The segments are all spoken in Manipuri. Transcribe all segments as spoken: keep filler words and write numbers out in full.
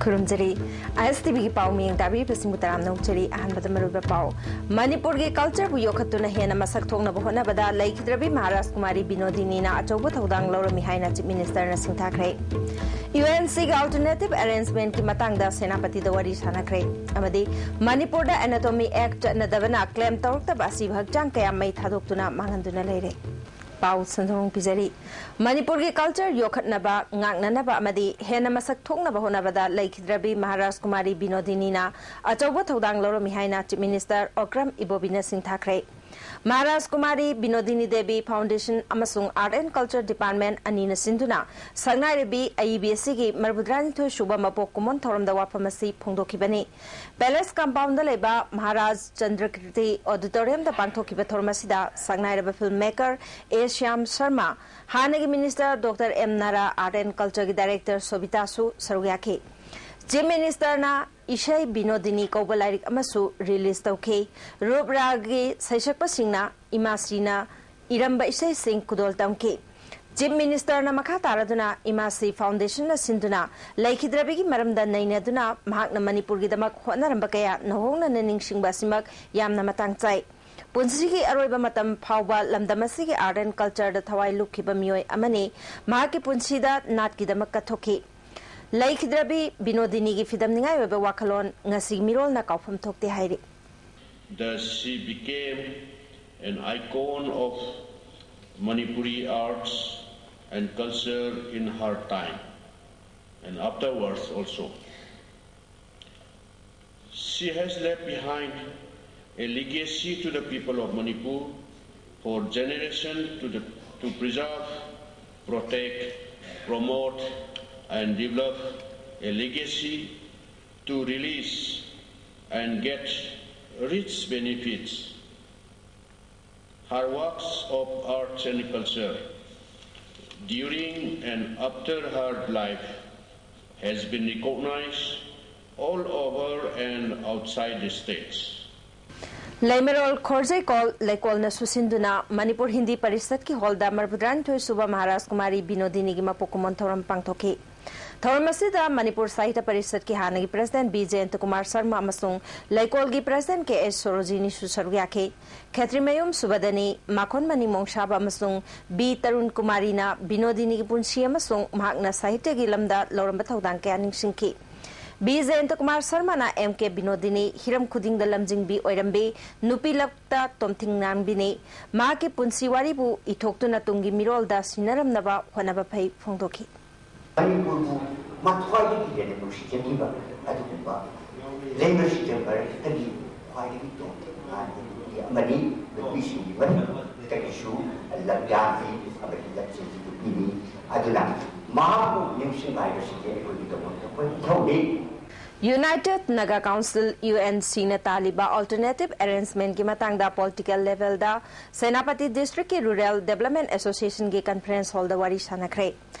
ꯈꯨꯔꯨꯝꯖꯔꯤ꯫ ꯑꯥꯏ ꯑꯦꯁ ꯇꯤ ꯚꯤꯒꯤ ꯄꯥꯎ ꯃꯤꯌꯦꯡ ꯇꯥꯕꯤꯔꯤꯕꯁꯤꯡꯕꯨ ꯇꯔꯥꯝꯅ ꯑꯣꯛꯆꯔꯤ꯫ ꯑꯍꯥꯟꯕꯗ ꯃꯔꯨꯑꯣꯏꯕ ꯄꯥꯎ꯫ ꯃꯅꯤꯄꯨꯔꯒꯤ ꯀꯜꯆꯔꯕꯨ ꯌꯣꯛꯈꯠꯇꯨꯅ ꯍꯦꯟꯅ ꯃꯁꯛ ꯊꯣꯛꯅꯕ ꯍꯣꯠꯅꯕꯗ ꯂꯩꯈꯤꯗ꯭ꯔꯕꯤ ꯃꯍꯥꯔꯥꯖ ꯀꯨꯃꯥꯔꯤ ꯕꯤꯅꯣꯗꯤꯅꯤꯅ ꯑꯆꯧꯕ ꯊꯧꯗꯥꯡ ꯂꯧꯔꯝꯃꯤ ꯍꯥꯏꯅ ꯆꯤꯐ ꯃꯤꯅꯤꯁꯇꯔꯅ ꯁꯤꯡꯊꯥꯈ꯭ꯔꯦ꯫ ꯌꯨ ꯑꯦꯟ ꯁꯤꯒꯤ ꯑꯜꯇꯔꯅꯦꯇꯤꯚ ꯑꯦꯔꯦꯟꯖꯃꯦꯟꯠꯀꯤ ꯃꯇꯥꯡꯗ ꯁꯦꯅꯥꯄꯇꯤꯗ ꯋꯥꯔꯤ ꯁꯥꯟꯅꯈ꯭ꯔꯦ꯫ ꯑꯃꯗꯤ ꯃꯅꯤꯄꯨꯔꯗ ꯑꯦꯅꯥꯇꯣꯃꯤ ꯑꯦꯛꯠ ꯆꯠꯅꯗꯕꯅ ꯀ꯭ꯂꯦꯝ ꯇꯧꯔꯛꯇꯕ ꯑꯁꯤꯕ ꯍꯛꯆꯥꯡ ꯀꯌꯥ ꯃꯩ ꯊꯥꯗꯣꯛꯇꯨꯅ ꯃꯥꯡꯍꯟꯗꯨꯅ ꯂꯩꯔꯦ꯫ ꯄꯥꯎ ꯁꯟꯗꯣꯡ ꯄꯤꯖꯔꯤ꯫ ꯃꯅꯤꯄꯨꯔꯒꯤ ꯀꯜꯆꯔ ꯌꯣꯛꯈꯠꯅꯕ, ꯉꯥꯛꯅꯅꯕ ꯑꯃꯗꯤ ꯍꯦꯟꯅ ꯃꯁꯛ ꯊꯣꯛꯅꯕ ꯍꯣꯠꯅꯕꯗ ꯂꯩꯈꯤꯗ꯭ꯔꯕꯤ ꯃꯍꯥꯔꯥꯖ ꯀꯨꯃꯥꯔꯤ ꯕꯤꯅꯣꯗꯤꯅꯤꯅ ꯑꯆꯧꯕ ꯊꯧꯗꯥꯡ ꯂꯧꯔꯝꯃꯤ ꯍꯥꯏꯅ ꯆꯤꯐ ꯃꯤꯅꯤꯁꯇꯔ ꯑꯣꯀ꯭ꯔꯝ ꯏꯕꯣꯕꯤꯅ ꯁꯤꯡꯊꯥꯈ꯭ꯔꯦ꯫ ꯃꯍꯥꯔꯥꯖ ꯀꯨꯃꯥꯔꯤ ꯕꯤꯅꯣꯗꯤꯅꯤ ꯗꯦꯕꯤ ꯐꯥꯎꯟꯗꯦꯁꯟ ꯑꯃꯁꯨꯡ ꯑꯥꯔꯠ ꯑꯦꯟ ꯀꯜꯆꯔ ꯗꯤꯄꯥꯔꯠꯃꯦꯟꯠ ꯑꯅꯤꯅ ꯁꯤꯟꯗꯨꯅ ꯁꯛꯅꯥꯏꯔꯕꯤ ꯑꯏꯕꯤ ꯑꯁꯤꯒꯤ ꯃꯔꯐꯨꯇꯔꯥꯅꯤꯊꯣꯏ ꯁꯨꯕ ꯃꯄꯣꯛ ꯀꯨꯝꯑꯣꯟ ꯊꯧꯔꯝꯗ ꯋꯥꯐꯝ ꯑꯁꯤ ꯐꯣꯡꯗꯣꯛꯈꯤꯕꯅꯤ꯫ ꯄꯦꯂꯦꯁ ꯀꯝꯄꯥꯎꯟꯗ ꯂꯩꯕ ꯃꯍꯥꯔꯥꯖ ꯆꯟꯗ꯭ꯔꯀꯤꯔꯇꯤ ꯑꯣꯗꯤꯇꯣꯔꯤꯌꯝꯗ ꯄꯥꯡꯊꯣꯛꯈꯤꯕ ꯊꯧꯔꯝ ꯑꯁꯤꯗ ꯁꯛꯅꯥꯏꯔꯕ film maker A Shyam Sharma, ꯍꯥꯟꯅꯒꯤ minister doctor M Nara, art and ꯀꯜꯆꯔꯒꯤ ꯗꯥꯏꯔꯦꯛꯇꯔ ꯁꯣꯕꯤꯇꯥꯁꯨ ꯁꯔꯨꯛ ꯌꯥꯈꯤ꯫ ꯆꯤꯐ ꯃꯤꯅꯤꯁꯇꯔꯅ ꯏꯁꯩ ꯕꯤꯅꯣꯗꯤꯅꯤ ꯀꯧꯕ ꯂꯥꯏꯔꯤꯛ ꯑꯃꯁꯨ ꯔꯤꯂꯤꯖ ꯇꯧꯈꯤ꯫ ꯔꯨꯞ ꯔꯥꯒꯤ ꯁꯩꯁꯛꯄꯁꯤꯡꯅ ꯏꯃꯥꯁꯤꯅ ꯏꯔꯝꯕ ꯏꯁꯩꯁꯤꯡ ꯈꯨꯗꯣꯜ ꯇꯝꯈꯤ꯫ ꯆꯤꯐ ꯃꯤꯅꯤꯁꯇꯔꯅ ꯃꯈꯥ ꯇꯥꯔꯗꯨꯅ ꯏꯃꯥꯁꯤ ꯐꯥꯎꯟꯗꯦꯁꯟꯅ ꯁꯤꯟꯗꯨꯅ ꯂꯩꯈꯤꯗ꯭ꯔꯕꯤꯒꯤ ꯃꯔꯝꯗ ꯅꯩꯅꯗꯨꯅ ꯃꯍꯥꯛꯅ ꯃꯅꯤꯄꯨꯔꯒꯤꯗꯃꯛ ꯍꯣꯠꯅꯔꯝꯕ ꯀꯌꯥ ꯅꯧꯍꯧꯅꯅ ꯅꯤꯡꯁꯤꯡꯕ ꯑꯁꯤꯃꯛ ꯌꯥꯝꯅ ꯃꯇꯥꯡ ꯆꯥꯏ꯫ ꯄꯨꯟꯁꯤꯒꯤ ꯑꯔꯣꯏꯕ ꯃꯇꯝ ꯐꯥꯎꯕ ꯂꯝꯗꯝ ꯑꯁꯤꯒꯤ ꯑꯥꯔꯠ ꯑꯦꯟ ꯀꯜꯆꯔꯗ ꯊꯋꯥꯏ ꯂꯨꯞꯈꯤꯕ ꯃꯤꯑꯣꯏ ꯑꯃꯅꯤ꯫ ꯃꯍꯥꯛꯀꯤ ꯄꯨꯟꯁꯤꯗ ꯅꯥꯠꯀꯤꯗꯃꯛ ꯀꯠꯊꯣꯛꯈꯤ꯫ ꯂꯩꯈꯤꯗ꯭ꯔꯕꯤ ꯕꯤꯅꯣꯗꯤꯅꯤꯒꯤ ꯐꯤꯗꯝꯅꯤꯉꯥꯏ ꯑꯣꯏꯕ ꯋꯥꯈꯜꯂꯣꯟ ꯉꯁꯤ ꯃꯤꯔꯣꯜꯅ ꯀꯥꯎꯐꯝ ꯊꯣꯛꯇꯦ ꯍꯥꯏꯔꯤ꯫ Thus, she became an icon of Manipuri arts and culture in her time and afterwards also. She has left behind a legacy to the people of Manipur for generation to, the, to preserve, protect, promote, and develop a legacy to release and get rich benefits. Her works of arts and culture during and after her life has been recognized all over and outside the states. ꯂꯩꯃꯔꯣꯜ ꯈꯣꯔꯖꯩꯀꯣꯜ ꯂꯩꯀꯣꯜꯅ ꯁꯨꯁꯤꯟꯗꯨꯅ Manipur Hindi ꯄꯔꯤꯁꯠꯀꯤ ꯍꯣꯜꯗ ꯃꯔꯐꯨꯇꯔꯥꯅꯤꯊꯣꯏ ꯁꯨꯕ ꯃꯍꯥꯔꯥꯖ ꯀꯨꯃꯥꯔꯤ ꯕꯤꯅꯣꯗꯤꯅꯤꯒꯤ ꯃꯄꯣꯛ ꯀꯨꯝꯑꯣꯟ ꯊꯧꯔꯝ ꯄꯥꯡꯊꯣꯛꯈꯤ꯫ ꯊꯧꯔꯝ ꯑꯁꯤꯗ ꯃꯅꯤꯄꯨꯔ ꯁꯥꯍꯤꯇ꯭ꯌ ꯄꯔꯤꯁꯠꯀꯤ ꯍꯥꯟꯅꯒꯤ ꯄ꯭ꯔꯁꯤꯗꯦꯟꯠ ꯕꯤ ꯖꯌꯟꯇ ꯀꯨꯃꯥꯔ ꯁꯔꯃ ꯑꯃꯁꯨꯡ ꯂꯩꯀꯣꯜꯒꯤ ꯄ꯭ꯔꯁꯤꯗꯦꯟꯠ ꯀꯦ ꯑꯩꯆ ꯁꯣꯔꯣꯖꯤꯅꯤꯁꯨ ꯁꯔꯨꯛ ꯌꯥꯈꯤ꯫ ꯈꯦꯇ꯭ꯔꯤꯃꯌꯨꯝ ꯁꯨꯕꯗꯅꯤ, ꯃꯥꯈꯣꯟꯃꯅꯤ ꯃꯣꯡꯁꯥꯕ ꯑꯃꯁꯨꯡ ꯕꯤ ꯇꯔꯨꯟ ꯀꯨꯃꯥꯔꯤꯅ ꯕꯤꯅꯣꯗꯤꯅꯤꯒꯤ ꯄꯨꯟꯁꯤ ꯑꯃꯁꯨꯡ ꯃꯍꯥꯛꯅ ꯁꯥꯍꯤꯇ꯭ꯌꯒꯤ ꯂꯝꯗ ꯂꯧꯔꯝꯕ ꯊꯧꯗꯥꯡ ꯀꯌꯥ ꯅꯤꯡꯁꯤꯡꯈꯤ꯫ ꯕꯤ ꯖꯌꯟꯇ ꯀꯨꯃꯥꯔ ꯁꯔꯃꯅ ꯑꯦꯝ ꯀꯦ ꯕꯤꯅꯣꯗꯤꯅꯤ ꯍꯤꯔꯝ ꯈꯨꯗꯤꯡꯗ ꯂꯝꯖꯤꯡꯕꯤ ꯑꯣꯏꯔꯝꯕꯤ ꯅꯨꯄꯤ ꯂꯛꯇ ꯇꯣꯝꯊꯤꯡ ꯉꯥꯡꯕꯤꯅꯤ꯫ ꯃꯍꯥꯛꯀꯤ ꯄꯨꯟꯁꯤ ꯋꯥꯔꯤꯕꯨ ꯏꯊꯣꯛꯇꯨꯅ ꯇꯨꯡꯒꯤ ꯃꯤꯔꯣꯜꯗ ꯁꯤꯟꯅꯔꯝꯅꯕ ꯍꯣꯠꯅꯕ ꯐꯩ ꯐꯣꯡꯗꯣꯛꯈꯤ꯫ ꯃꯅꯤꯄꯨꯔꯕꯨ ꯃꯊ꯭ꯋꯥꯏꯗꯒꯤ ꯍꯦꯟꯅ ꯅꯨꯡꯁꯤꯖꯈꯤꯕ ꯑꯗꯨꯒꯨꯝꯕ ꯂꯩꯃꯔꯦꯟ ꯁꯤꯗꯦꯟ ꯚꯥꯔꯠꯇꯒꯤ ꯈ꯭ꯋꯥꯏꯗꯒꯤ ꯇꯣꯞ ꯇꯣꯞꯄ ꯅꯨꯄꯤ ꯑꯃꯅꯤ꯫ ꯅꯨꯄꯤꯁꯤꯡꯒꯤ ꯃꯔꯛꯇꯒꯤꯁꯨ ꯂꯝꯌꯥꯟꯕꯤ ꯑꯃꯗꯤ ꯂꯝꯖꯦꯟꯕꯤ ꯅꯨꯄꯤꯅꯤ꯫ ꯑꯗꯨꯅ ꯃꯍꯥꯛꯄꯨ ꯅꯤꯡꯁꯤꯡꯕ ꯍꯥꯏꯕꯁꯤꯗꯤ ꯑꯩꯈꯣꯏꯒꯤꯗꯃꯛꯇ ꯑꯩꯈꯣꯏ ꯏꯊꯧꯅꯤ꯫ United Naga Council, U N C ꯅ ꯇꯥꯜꯂꯤꯕ alternative arrangement ꯀꯤ ꯃꯇꯥꯡꯗ political level ꯗ ꯁꯦꯅꯥꯄꯇꯤ district ꯀꯤ Rural Development Association ꯒꯤ conference hall ꯗ ꯋꯥꯔꯤ ꯁꯥꯟꯅꯈ꯭ꯔꯦ꯫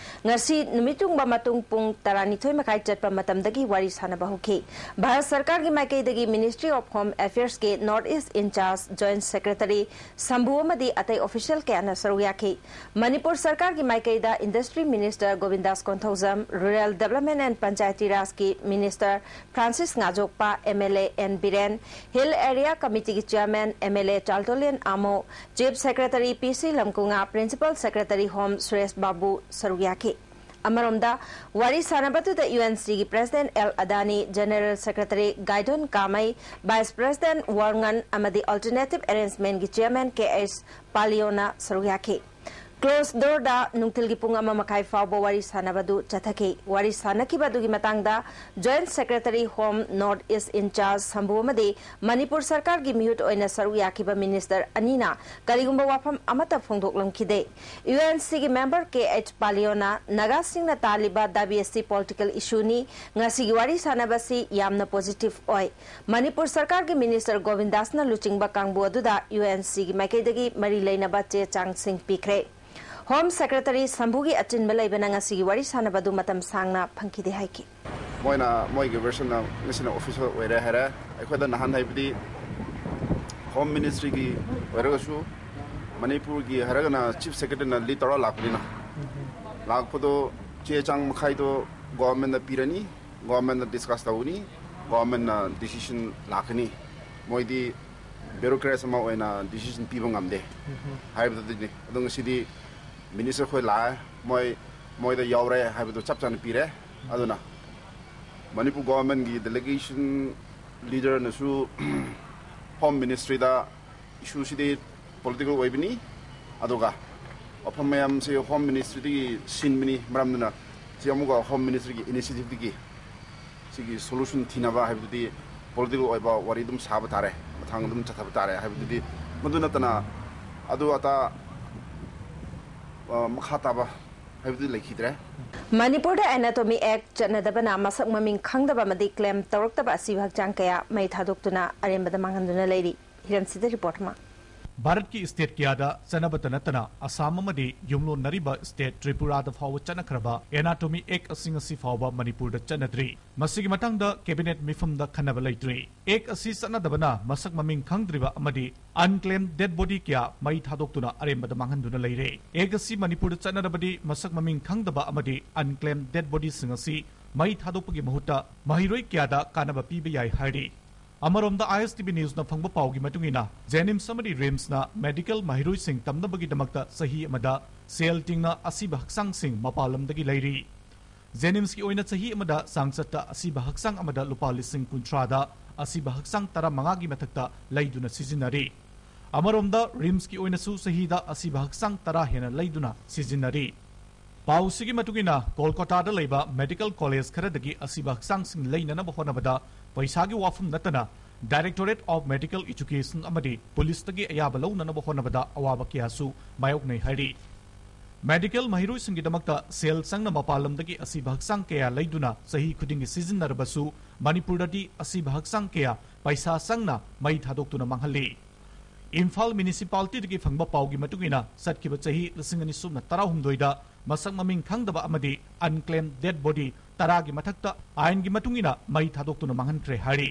ꯉꯁꯤ ꯅꯨꯃꯤꯠ ꯌꯨꯡꯕ ꯃꯇꯨꯡ ꯄꯨꯡ ꯇꯔꯥꯅꯤꯊꯣꯏ ꯃꯈꯥꯏ ꯆꯠꯄ ꯃꯇꯝꯗꯒꯤ ꯋꯥꯔꯤ ꯁꯥꯟꯅꯕ ꯍꯧꯈꯤ꯫ ꯚꯥꯔꯠ ꯁꯔꯀꯥꯔꯒꯤ ꯃꯥꯏꯀꯩꯗꯒꯤ Ministry of Home Affairs ꯀꯤ North East in charge Joint Secretary ꯁꯝꯚꯨ ꯑꯃꯗꯤ ꯑꯇꯩ official ꯀꯌꯥꯅ ꯁꯔꯨꯛ ꯌꯥꯈꯤ꯫ ꯃꯅꯤꯄꯨꯔ ꯁꯔꯀꯥꯔꯒꯤ ꯃꯥꯏꯀꯩꯗ Industry Minister Govindas Konthoujam, Rural Development and Panchayati Raj ꯀꯤ Minister Francis Ngajokpa, M L A N Biren, Hill Area Committee ꯒꯤ Chairman, M L A Chaltonlen Amo, Chief Secretary P C Lamkunga, Principal Secretary Home Suresh Babu ꯁꯔꯨꯛ ꯌꯥꯈꯤ꯫ ꯑꯃꯔꯣꯝꯗ, ꯋꯥꯔꯤ ꯁꯥꯟꯅꯕꯗꯨꯗ U N C ꯒꯤ President L ꯑꯗꯥꯅꯤ, General Secretary ꯒꯥꯏꯗꯣꯟ ꯀꯥꯃꯩ, Vice President ꯋꯥꯔꯉꯟ ꯑꯃꯗꯤ Alternative Arrangement ꯀꯤ Chairman ꯀꯦ ꯑꯩꯆ ꯄꯥꯂꯤꯌꯣꯅ ꯁꯔꯨꯛ ꯌꯥꯈꯤ꯫ Closed door ꯗ ꯅꯨꯡꯊꯤꯜꯒꯤ ꯄꯨꯡ ꯑꯃ ꯃꯈꯥꯏ ꯐꯥꯎꯕ ꯋꯥꯔꯤ ꯁꯥꯟꯅꯕꯗꯨ ꯆꯠꯊꯈꯤ꯫ ꯋꯥꯔꯤ ꯁꯥꯟꯅꯈꯤꯕ ꯑꯗꯨꯒꯤ ꯃꯇꯥꯡꯗ Joint Secretary Home North East in charge ꯁꯝꯚꯨ ꯑꯃꯗꯤ ꯃꯅꯤꯄꯨꯔ ꯁꯔꯀꯥꯔꯒꯤ ꯃꯤꯍꯨꯠ ꯑꯣꯏꯅ ꯁꯔꯨꯛ ꯌꯥꯈꯤꯕ Minister ꯑꯅꯤꯅ ꯀꯔꯤꯒꯨꯝꯕ ꯋꯥꯐꯝ ꯑꯃꯠꯇ ꯐꯣꯡꯗꯣꯛꯂꯝꯈꯤꯗꯦ꯫ U N C ꯒꯤ member ꯀꯦ ꯑꯩꯆ ꯄꯥꯂꯤꯌꯣꯅ ꯅꯥꯒꯥꯁꯤꯡꯅ ꯇꯥꯜꯂꯤꯕ ꯗꯥꯕꯤ ꯑꯁꯤ political issue ꯅꯤ꯫ ꯉꯁꯤꯒꯤ ꯋꯥꯔꯤ ꯁꯥꯟꯅꯕꯁꯤ ꯌꯥꯝꯅ positive ꯑꯣꯏ꯫ ꯃꯅꯤꯄꯨꯔ ꯁꯔꯀꯥꯔꯒꯤ Minister ꯒꯣꯕꯤꯟꯗꯥꯁꯅ ꯂꯨꯆꯤꯡꯕ ꯀꯥꯡꯕꯨ ꯑꯗꯨꯗ U N C ꯒꯤ ꯃꯥꯏꯀꯩꯗꯒꯤ ꯃꯔꯤ ꯂꯩꯅꯕ ꯆꯦ ꯆꯥꯡꯁꯤꯡ ꯄꯤꯈ꯭ꯔꯦ꯫ Home Secretary ꯁꯝꯚꯨꯒꯤ ꯑꯆꯤꯟꯕ ꯂꯩꯕꯅ ꯉꯁꯤꯒꯤ ꯋꯥꯔꯤ ꯁꯥꯟꯅꯕꯗꯨ ꯃꯇꯝ ꯁꯥꯡꯅ ꯐꯪꯈꯤꯗꯦ ꯍꯥꯏꯈꯤ꯫ ꯃꯣꯏꯅ, ꯃꯣꯏꯒꯤ version ꯅ ꯉꯁꯤꯅ official ꯑꯣꯏꯔꯦ ꯍꯥꯏꯔꯦ꯫ ꯑꯩꯈꯣꯏꯗ ꯅꯍꯥꯟ ꯍꯥꯏꯕꯗꯤ Home Ministry ꯒꯤ ꯑꯣꯏꯔꯒꯁꯨ, ꯃꯅꯤꯄꯨꯔꯒꯤ ꯍꯥꯏꯔꯒꯅ Chief Secretary ꯅ lead ꯇꯧꯔ ꯂꯥꯛꯄꯅꯤꯅ, ꯂꯥꯛꯄꯗꯣ ꯆꯦ ꯆꯥꯡ ꯃꯈꯥꯏꯗꯣ ꯒꯣꯚꯔꯟꯃꯦꯟꯠꯅ ꯄꯤꯔꯅꯤ, ꯒꯣꯚꯔꯟꯃꯦꯟꯠꯅ ꯗꯤꯁꯀꯁ ꯇꯧꯒꯅꯤ, ꯒꯣꯚꯔꯟꯃꯦꯟꯠꯅ ꯗꯤꯁꯤꯖꯟ ꯂꯥꯛꯀꯅꯤ꯫ ꯃꯣꯏꯗꯤ ꯕ꯭ꯌꯨꯔꯣꯀ꯭ꯔꯦꯠꯁ ꯑꯃ ꯑꯣꯏꯅ ꯗꯤꯁꯤꯖꯟ ꯄꯤꯕ ꯉꯝꯗꯦ ꯍꯥꯏꯕꯗꯨꯗꯤꯅꯤ꯫ ꯑꯗꯣ ꯉꯁꯤꯗꯤ ꯃꯤꯅꯤꯁꯇꯔ ꯈꯣꯏ ꯂꯥꯛꯑꯦ, ꯃꯣꯏ ꯃꯣꯏꯗ ꯌꯥꯎꯔꯦ ꯍꯥꯏꯕꯗꯨ ꯆꯞ ꯆꯥꯅ ꯄꯤꯔꯦ꯫ ꯑꯗꯨꯅ ꯃꯅꯤꯄꯨꯔ ꯒꯣꯚꯔꯟꯃꯦꯟꯠꯀꯤ ꯗꯦꯂꯤꯒꯦꯁꯟ ꯂꯤꯗꯔꯅꯁꯨ ꯍꯣꯝ ꯃꯤꯅꯤꯁꯇ꯭ꯔꯤꯗ ꯏꯁꯨꯁꯤꯗꯤ ꯄꯣꯂꯤꯇꯤꯀꯦꯜ ꯑꯣꯏꯕꯅꯤ, ꯑꯗꯨꯒ ꯋꯥꯐꯝ ꯃꯌꯥꯝꯁꯦ ꯍꯣꯝ ꯃꯤꯅꯤꯁꯇ꯭ꯔꯤꯗꯒꯤ ꯁꯤꯟꯕꯅꯤ꯫ ꯃꯔꯝꯗꯨꯅ ꯁꯤ ꯑꯃꯨꯛꯀ ꯍꯣꯝ ꯃꯤꯅꯤꯁꯇ꯭ꯔꯤꯒꯤ ꯏꯅꯤꯁꯤꯌꯦꯇꯤꯚꯇꯒꯤ ꯁꯤꯒꯤ ꯁꯣꯂꯨꯁꯟ ꯊꯤꯅꯕ ꯍꯥꯏꯕꯗꯨꯗꯤ ꯄꯣꯂꯤꯇꯤꯀꯦꯜ ꯑꯣꯏꯕ ꯋꯥꯔꯤ ꯑꯗꯨꯝ ꯁꯥꯕ ꯇꯥꯔꯦ, ꯃꯊꯪ ꯑꯗꯨꯝ ꯆꯠꯊꯕ ꯇꯥꯔꯦ꯫ ꯍꯥꯏꯕꯗꯨꯗꯤ ꯃꯗꯨ ꯅꯠꯇꯅ ꯑꯗꯨ ꯑꯇꯥ, ꯑ, ꯃꯈꯥ ꯇꯥꯕ ꯍꯥꯏꯕꯗꯨꯗꯤ ꯂꯩꯈꯤꯗ꯭ꯔꯦ꯫ ꯃꯅꯤꯄꯨꯔꯗ ꯑꯦꯅꯥꯇꯣꯃꯤ ꯑꯦꯛ ꯆꯠꯅꯗꯕꯅ ꯃꯁꯛ ꯃꯃꯤꯡ ꯈꯪꯗꯕ ꯑꯃꯗꯤ ꯀ꯭ꯂꯦꯝ ꯇꯧꯔꯛꯇꯕ ꯑꯁꯤꯕ ꯍꯛꯆꯥꯡ ꯀꯌꯥ ꯃꯩ ꯊꯥꯗꯣꯛꯇꯨꯅ ꯑꯔꯦꯝꯕꯗ ꯃꯥꯡꯍꯟꯗꯨꯅ ꯂꯩꯔꯤ꯫ ꯍꯤꯔꯝꯁꯤꯗ ꯔꯤꯄꯣꯔꯠ ꯑꯃ꯫ ꯚꯥꯔꯠꯀꯤ ꯁ꯭ꯇꯦꯠ ꯀꯌꯥꯗ ꯆꯠꯅꯕꯇ ꯅꯠꯇꯅ ꯑꯁꯥꯝ ꯑꯃꯗꯤ ꯌꯨꯝꯂꯣꯟꯅꯔꯤꯕ ꯁ꯭ꯇꯦꯠ ꯇ꯭ꯔꯤꯄꯨꯔꯥꯗ ꯐꯥꯎꯕ ꯆꯠꯅꯈ꯭ꯔꯕ ꯑꯦꯅꯥꯇꯣꯃꯤ ꯑꯦꯛ ꯑꯁꯤ ꯉꯁꯤ ꯐꯥꯎꯕ ꯃꯅꯤꯄꯨꯔꯗ ꯆꯠꯅꯗ꯭ꯔꯤ꯫ ꯃꯁꯤꯒꯤ ꯃꯇꯥꯡꯗ ꯀꯦꯕꯤꯅꯦꯠ ꯃꯤꯐꯝꯗ ꯈꯟꯅꯕ ꯂꯩꯇ꯭ꯔꯤ꯫ ꯑꯦꯛ ꯑꯁꯤ ꯆꯠꯅꯗꯕꯅ ꯃꯁꯛ ꯃꯃꯤꯡ ꯈꯪꯗ꯭ꯔꯤꯕ ꯑꯃꯗꯤ ꯑꯟꯀ꯭ꯂꯦꯝ ꯗꯦꯗ ꯕꯣꯗꯤ ꯀꯌꯥ ꯃꯩ ꯊꯥꯗꯣꯛꯇꯨꯅ ꯑꯔꯦꯝꯕꯗ ꯃꯥꯡꯍꯟꯗꯨꯅ ꯂꯩꯔꯦ꯫ ꯑꯦꯛ ꯑꯁꯤ ꯃꯅꯤꯄꯨꯔꯗ ꯆꯠꯅꯔꯕꯗꯤ ꯃꯁꯛ ꯃꯃꯤꯡ ꯈꯪꯗꯕ ꯑꯃꯗꯤ ꯑꯟꯀ꯭ꯂꯦꯝ ꯗꯦꯗ ꯕꯣꯗꯤꯁꯤꯡ ꯑꯁꯤ ꯃꯩ ꯊꯥꯗꯣꯛꯄꯒꯤ ꯃꯍꯨꯠꯇ ꯃꯍꯩꯔꯣꯏ ꯀꯌꯥꯗ ꯀꯥꯟꯅꯕ ꯄꯤꯕ ꯌꯥꯏ ꯍꯥꯏꯔꯤ꯫ ꯑꯃꯔꯣꯝꯗ, ꯑꯥꯏ ꯑꯦꯁ ꯇꯤ ꯚꯤ ꯅ꯭ꯌꯨꯁꯅ ꯐꯪꯕ ꯄꯥꯎꯒꯤ ꯃꯇꯨꯡ ꯏꯟꯅ, ꯖꯦꯅꯤꯝꯁ ꯑꯃꯗꯤ ꯔꯤꯝꯁꯅ ꯃꯦꯗꯤꯀꯦꯜ ꯃꯍꯩꯔꯣꯏꯁꯤꯡ ꯇꯝꯅꯕꯒꯤꯗꯃꯛꯇ ꯆꯍꯤ ꯑꯃꯗ ꯁꯦꯜ ꯇꯤꯡꯅ ꯑꯁꯤꯕ ꯍꯛꯆꯥꯡꯁꯤꯡ ꯃꯄꯥꯟ ꯂꯝꯗꯒꯤ ꯂꯩꯔꯤ꯫ ꯖꯦꯅꯤꯝꯁꯀꯤ ꯑꯣꯏꯅ ꯆꯍꯤ ꯑꯃꯗ ꯆꯥꯡꯆꯠꯇ ꯑꯁꯤꯕ ꯍꯛꯆꯥꯡ ꯑꯃꯗ ꯂꯨꯄꯥ ꯂꯤꯁꯤꯡ ꯀꯨꯟꯊ꯭ꯔꯥꯗ ꯑꯁꯤꯕ ꯍꯛꯆꯥꯡ ꯇꯔꯥꯃꯉꯥꯒꯤ ꯃꯊꯛꯇ ꯂꯩꯗꯨꯅ ꯁꯤꯖꯤꯟꯅꯔꯤ꯫ ꯑꯃꯔꯣꯝꯗ, ꯔꯤꯝꯁꯀꯤ ꯑꯣꯏꯅꯁꯨ ꯆꯍꯤꯗ ꯑꯁꯤꯕ ꯍꯛꯆꯥꯡ ꯇꯔꯥ ꯍꯦꯟꯅ ꯂꯩꯗꯨꯅ ꯁꯤꯖꯤꯟꯅꯔꯤ꯫ ꯄꯥꯎꯁꯤꯒꯤ ꯃꯇꯨꯡ ꯏꯟꯅ, ꯀꯣꯜꯀꯇꯥꯗ ꯂꯩꯕ ꯃꯦꯗꯤꯀꯦꯜ ꯀꯣꯂꯦꯖ ꯈꯔꯗꯒꯤ ꯑꯁꯤꯕ ꯍꯛꯆꯥꯡꯁꯤꯡ ꯂꯩꯅꯅꯕ ꯍꯣꯠꯅꯕꯗ ꯄꯩꯁꯥꯒꯤ ꯋꯥꯐꯝ ꯅꯠꯇꯅ Directorate of Medical Education ꯑꯃꯗꯤ ꯄꯨꯂꯤꯁꯇꯒꯤ ꯑꯌꯥꯕ ꯂꯧꯅꯅꯕ ꯍꯣꯠꯅꯕꯗ ꯑꯋꯥꯕ ꯀꯌꯥꯁꯨ ꯃꯥꯌꯣꯛꯅꯩ ꯍꯥꯏꯔꯤ꯫ ꯃꯦꯗꯤꯀꯦꯜ ꯃꯍꯩꯔꯣꯏꯁꯤꯡꯒꯤꯗꯃꯛꯇ ꯁꯦꯜ ꯆꯪꯅ ꯃꯄꯥꯟ ꯂꯝꯗꯒꯤ ꯑꯁꯤꯕ ꯍꯛꯆꯥꯡ ꯀꯌꯥ ꯂꯩꯗꯨꯅ ꯆꯍꯤ ꯈꯨꯗꯤꯡꯒꯤ ꯁꯤꯖꯤꯟꯅꯔꯕꯁꯨ, ꯃꯅꯤꯄꯨꯔꯗꯗꯤ ꯑꯁꯤꯕ ꯍꯛꯆꯥꯡ ꯀꯌꯥ ꯄꯩꯁꯥ ꯆꯪꯅ ꯃꯩ ꯊꯥꯗꯣꯛꯇꯨꯅ ꯃꯥꯡꯍꯜꯂꯤ꯫ ꯏꯝꯐꯥꯜ ꯃ꯭ꯌꯨꯅꯤꯁꯤꯄꯥꯂꯤꯇꯤꯗꯒꯤ ꯐꯪꯕ ꯄꯥꯎꯒꯤ ꯃꯇꯨꯡ ꯏꯟꯅ, ꯆꯠꯈꯤꯕ ꯆꯍꯤ ꯂꯤꯁꯤꯡ ꯑꯅꯤ ꯁꯨꯞꯅ ꯇꯔꯥꯍꯨꯝꯗꯣꯏꯗ ꯃꯁꯛ ꯃꯃꯤꯡ ꯈꯪꯗꯕ ꯑꯃꯗꯤ ꯑꯟꯀ꯭ꯂꯦꯝ ꯗꯦꯗ ꯕꯣꯗꯤ ꯇꯔꯥꯒꯤ ꯃꯊꯛꯇ ꯑꯥꯏꯟꯒꯤ ꯃꯇꯨꯡ ꯏꯟꯅ ꯃꯩ ꯊꯥꯗꯣꯛꯇꯨꯅ ꯃꯥꯡꯍꯟꯈ꯭ꯔꯦ ꯍꯥꯏꯔꯤ꯫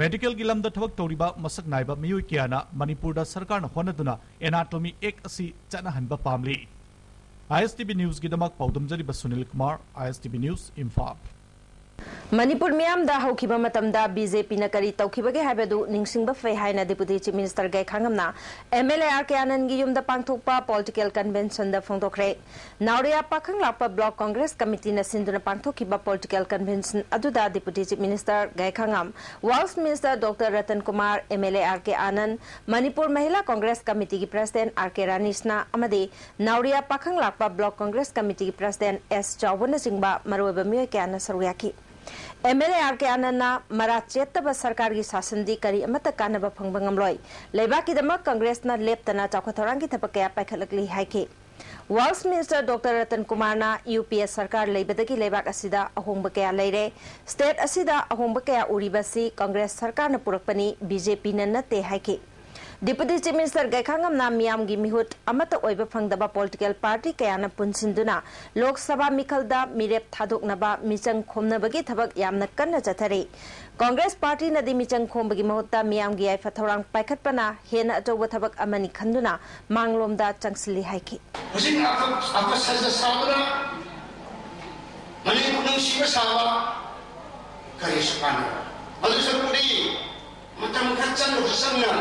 ꯃꯦꯗꯤꯀꯦꯜꯒꯤ ꯂꯝꯗ ꯊꯕꯛ ꯇꯧꯔꯤꯕ ꯃꯁꯛ ꯅꯥꯏꯕ ꯃꯤꯑꯣꯏ ꯀꯌꯥꯅ ꯃꯅꯤꯄꯨꯔꯗ ꯁꯔꯀꯥꯔꯅ ꯍꯣꯠꯅꯗꯨꯅ ꯑꯦꯅꯥꯇꯣꯃꯤ ꯑꯦꯛ ꯑꯁꯤ ꯆꯠꯅꯍꯟꯕ ꯄꯥꯝꯂꯤ꯫ ꯑꯥꯏ ꯑꯦꯁ ꯇꯤ ꯚꯤ ꯅ꯭ꯌꯨꯁꯀꯤꯗꯃꯛ ꯄꯥꯎꯗꯝꯖꯔꯤꯕ Sunil Kumar, I S T V news, Imphal. Manipur ꯃꯤꯌꯥꯝꯗ ꯍꯧꯈꯤꯕ ꯃꯇꯝꯗ ꯕꯤ ꯖꯦ ꯄꯤꯅ ꯀꯔꯤ ꯇꯧꯈꯤꯕꯒꯦ ꯍꯥꯏꯕꯗꯨ ꯅꯤꯡꯁꯤꯡꯕ ꯐꯩ ꯍꯥꯏꯅ ꯗꯤꯄꯨꯇꯤ ꯆꯤꯐ ꯃꯤꯅꯤꯁꯇꯔ ꯒꯥꯏꯈꯥꯉꯝꯅ M L A R K ꯑꯥꯅꯟꯗꯒꯤ ꯌꯨꯝꯗ ꯄꯥꯡꯊꯣꯛꯄ ꯄꯣꯂꯤꯇꯤꯀꯦꯜ ꯀꯟꯚꯦꯟꯁꯟꯗ ꯐꯣꯡꯗꯣꯛꯈ꯭ꯔꯦ꯫ ꯅꯥꯎꯔꯤꯌꯥ ꯄꯥꯈꯪ ꯂꯥꯛꯄ ꯕ꯭ꯂꯣꯛ ꯀꯣꯡꯒ꯭ꯔꯦꯁ ꯀꯃꯤꯇꯤꯅ ꯁꯤꯟꯗꯨꯅ ꯄꯥꯡꯊꯣꯛꯈꯤꯕ ꯄꯣꯂꯤꯇꯤꯀꯦꯜ ꯀꯟꯚꯦꯟꯁꯟ ꯑꯗꯨꯗ deputy chief minister Gaikhangam, works minister doctor Ratan Kumar, M L A R K Anand, Manipur Mahila congress ꯀꯃꯤꯇꯤꯒꯤ ꯄ꯭ꯔꯁꯤꯗꯦꯟ ꯑꯥꯔ ꯀꯦ ꯔꯥꯅꯤꯁꯅꯥ ꯑꯃꯗꯤ ꯅꯥꯎꯔꯤꯌꯥ ꯄꯥꯈꯪ ꯂꯥꯛꯄ ꯕ꯭ꯂꯣꯛ ꯀꯣꯡꯒ꯭ꯔꯦꯁ ꯀꯃꯤꯇꯤꯒꯤ ꯄ꯭ꯔꯁꯤꯗꯦꯟ ꯑꯦꯁ ꯆꯥꯎꯕꯅꯆꯤꯡꯕ ꯃꯔꯨꯑꯣꯏꯕ ꯃꯤꯑꯣꯏ ꯀꯌꯥꯅ ꯁꯔꯨꯛ ꯌꯥꯈꯤ꯫ M L A R K ꯑꯥꯅꯟꯗꯅ ꯃꯔꯥ ꯆꯦꯠꯇꯕ ꯁꯔꯀꯥꯔꯒꯤ ꯁꯥꯁꯟꯗꯤ ꯀꯔꯤ ꯑꯃꯠꯇ ꯀꯥꯟꯅꯕ ꯐꯪꯕ ꯉꯝꯂꯣꯏ꯫ ꯂꯩꯕꯥꯛꯀꯤꯗꯃꯛ ꯀꯪꯒ꯭ꯔꯦꯁꯅ ꯂꯦꯞꯇꯅ ꯆꯥꯎꯈꯠ ꯊꯧꯔꯥꯡꯒꯤ ꯊꯕꯛ ꯀꯌꯥ ꯄꯥꯏꯈꯠꯂꯛꯂꯤ ꯍꯥꯏꯈꯤ꯫ ꯋꯥꯔꯛꯁ ꯃꯤꯅꯤꯁꯇꯔ ꯗꯣꯛꯇꯔ ꯔꯇꯟ ꯀꯨꯃꯥꯔꯅ ꯌꯨ ꯄꯤ ꯑꯦ ꯁꯔꯀꯥꯔ ꯂꯩꯕꯗꯒꯤ ꯂꯩꯕꯥꯛ ꯑꯁꯤꯗ ꯑꯍꯣꯡꯕ ꯀꯌꯥ ꯂꯩꯔꯦ꯫ ꯁ꯭ꯇꯦꯠ ꯑꯁꯤꯗ ꯑꯍꯣꯡꯕ ꯀꯌꯥ ꯎꯔꯤꯕꯁꯤ ꯀꯪꯒ꯭ꯔꯦꯁ ꯁꯔꯀꯥꯔꯅ ꯄꯨꯔꯛꯄꯅꯤ, ꯕꯤ ꯖꯦ ꯄꯤꯅ ꯅꯠꯇꯦ ꯍꯥꯏꯈꯤ꯫ ꯗꯤꯄꯨꯇꯤ ꯆꯤꯐ ꯃꯤꯅꯤꯁꯇꯔ ꯒꯥꯏꯈꯥꯉꯝꯅ ꯃꯤꯌꯥꯝꯒꯤ ꯃꯤꯍꯨꯠ ꯑꯃꯠꯇ ꯑꯣꯏꯕ ꯐꯪꯗꯕ ꯄꯣꯂꯤꯇꯤꯀꯦꯜ ꯄꯥꯔꯇꯤ ꯀꯌꯥꯅ ꯄꯨꯟꯁꯤꯟꯗꯨꯅ ꯂꯣꯛ ꯁꯚꯥ ꯃꯤꯈꯜꯗ ꯃꯤꯔꯦꯞ ꯊꯥꯗꯣꯛꯅꯕ ꯃꯤꯆꯪ ꯈꯣꯝꯅꯕꯒꯤ ꯊꯕꯛ ꯌꯥꯝꯅ ꯀꯟꯅ ꯆꯠꯊꯔꯤ꯫ ꯀꯣꯡꯒ꯭ꯔꯦꯁ ꯄꯥꯔꯇꯤꯅꯗꯤ ꯃꯤꯆꯪ ꯈꯣꯝꯕꯒꯤ ꯃꯍꯨꯠꯇ ꯃꯤꯌꯥꯝꯒꯤ ꯌꯥꯏꯐ ꯊꯧꯔꯥꯡ ꯄꯥꯏꯈꯠꯄꯅ ꯍꯦꯟꯅ ꯑꯆꯧꯕ ꯊꯕꯛ ꯑꯃꯅꯤ ꯈꯟꯗꯨꯅ ꯃꯥꯡꯂꯣꯝꯗ ꯆꯪꯁꯤꯜꯂꯤ ꯍꯥꯏꯈꯤ꯫ ꯍꯧꯖꯤꯛ ꯑꯐ- ꯑꯐꯁꯥꯏꯖ ꯁꯥꯕꯅ ꯃꯅꯤꯄꯨꯔ ꯅꯨꯡꯁꯤꯕ ꯁꯥꯕ ꯀꯔꯤꯁꯨ ꯀꯥꯟꯅꯔꯣꯏ꯫ ꯑꯗꯨ ꯁꯔꯨꯛꯄꯨꯗꯤ ꯃꯇꯝ ꯈꯔ ꯆꯪꯉꯁꯨ ꯆꯪꯅ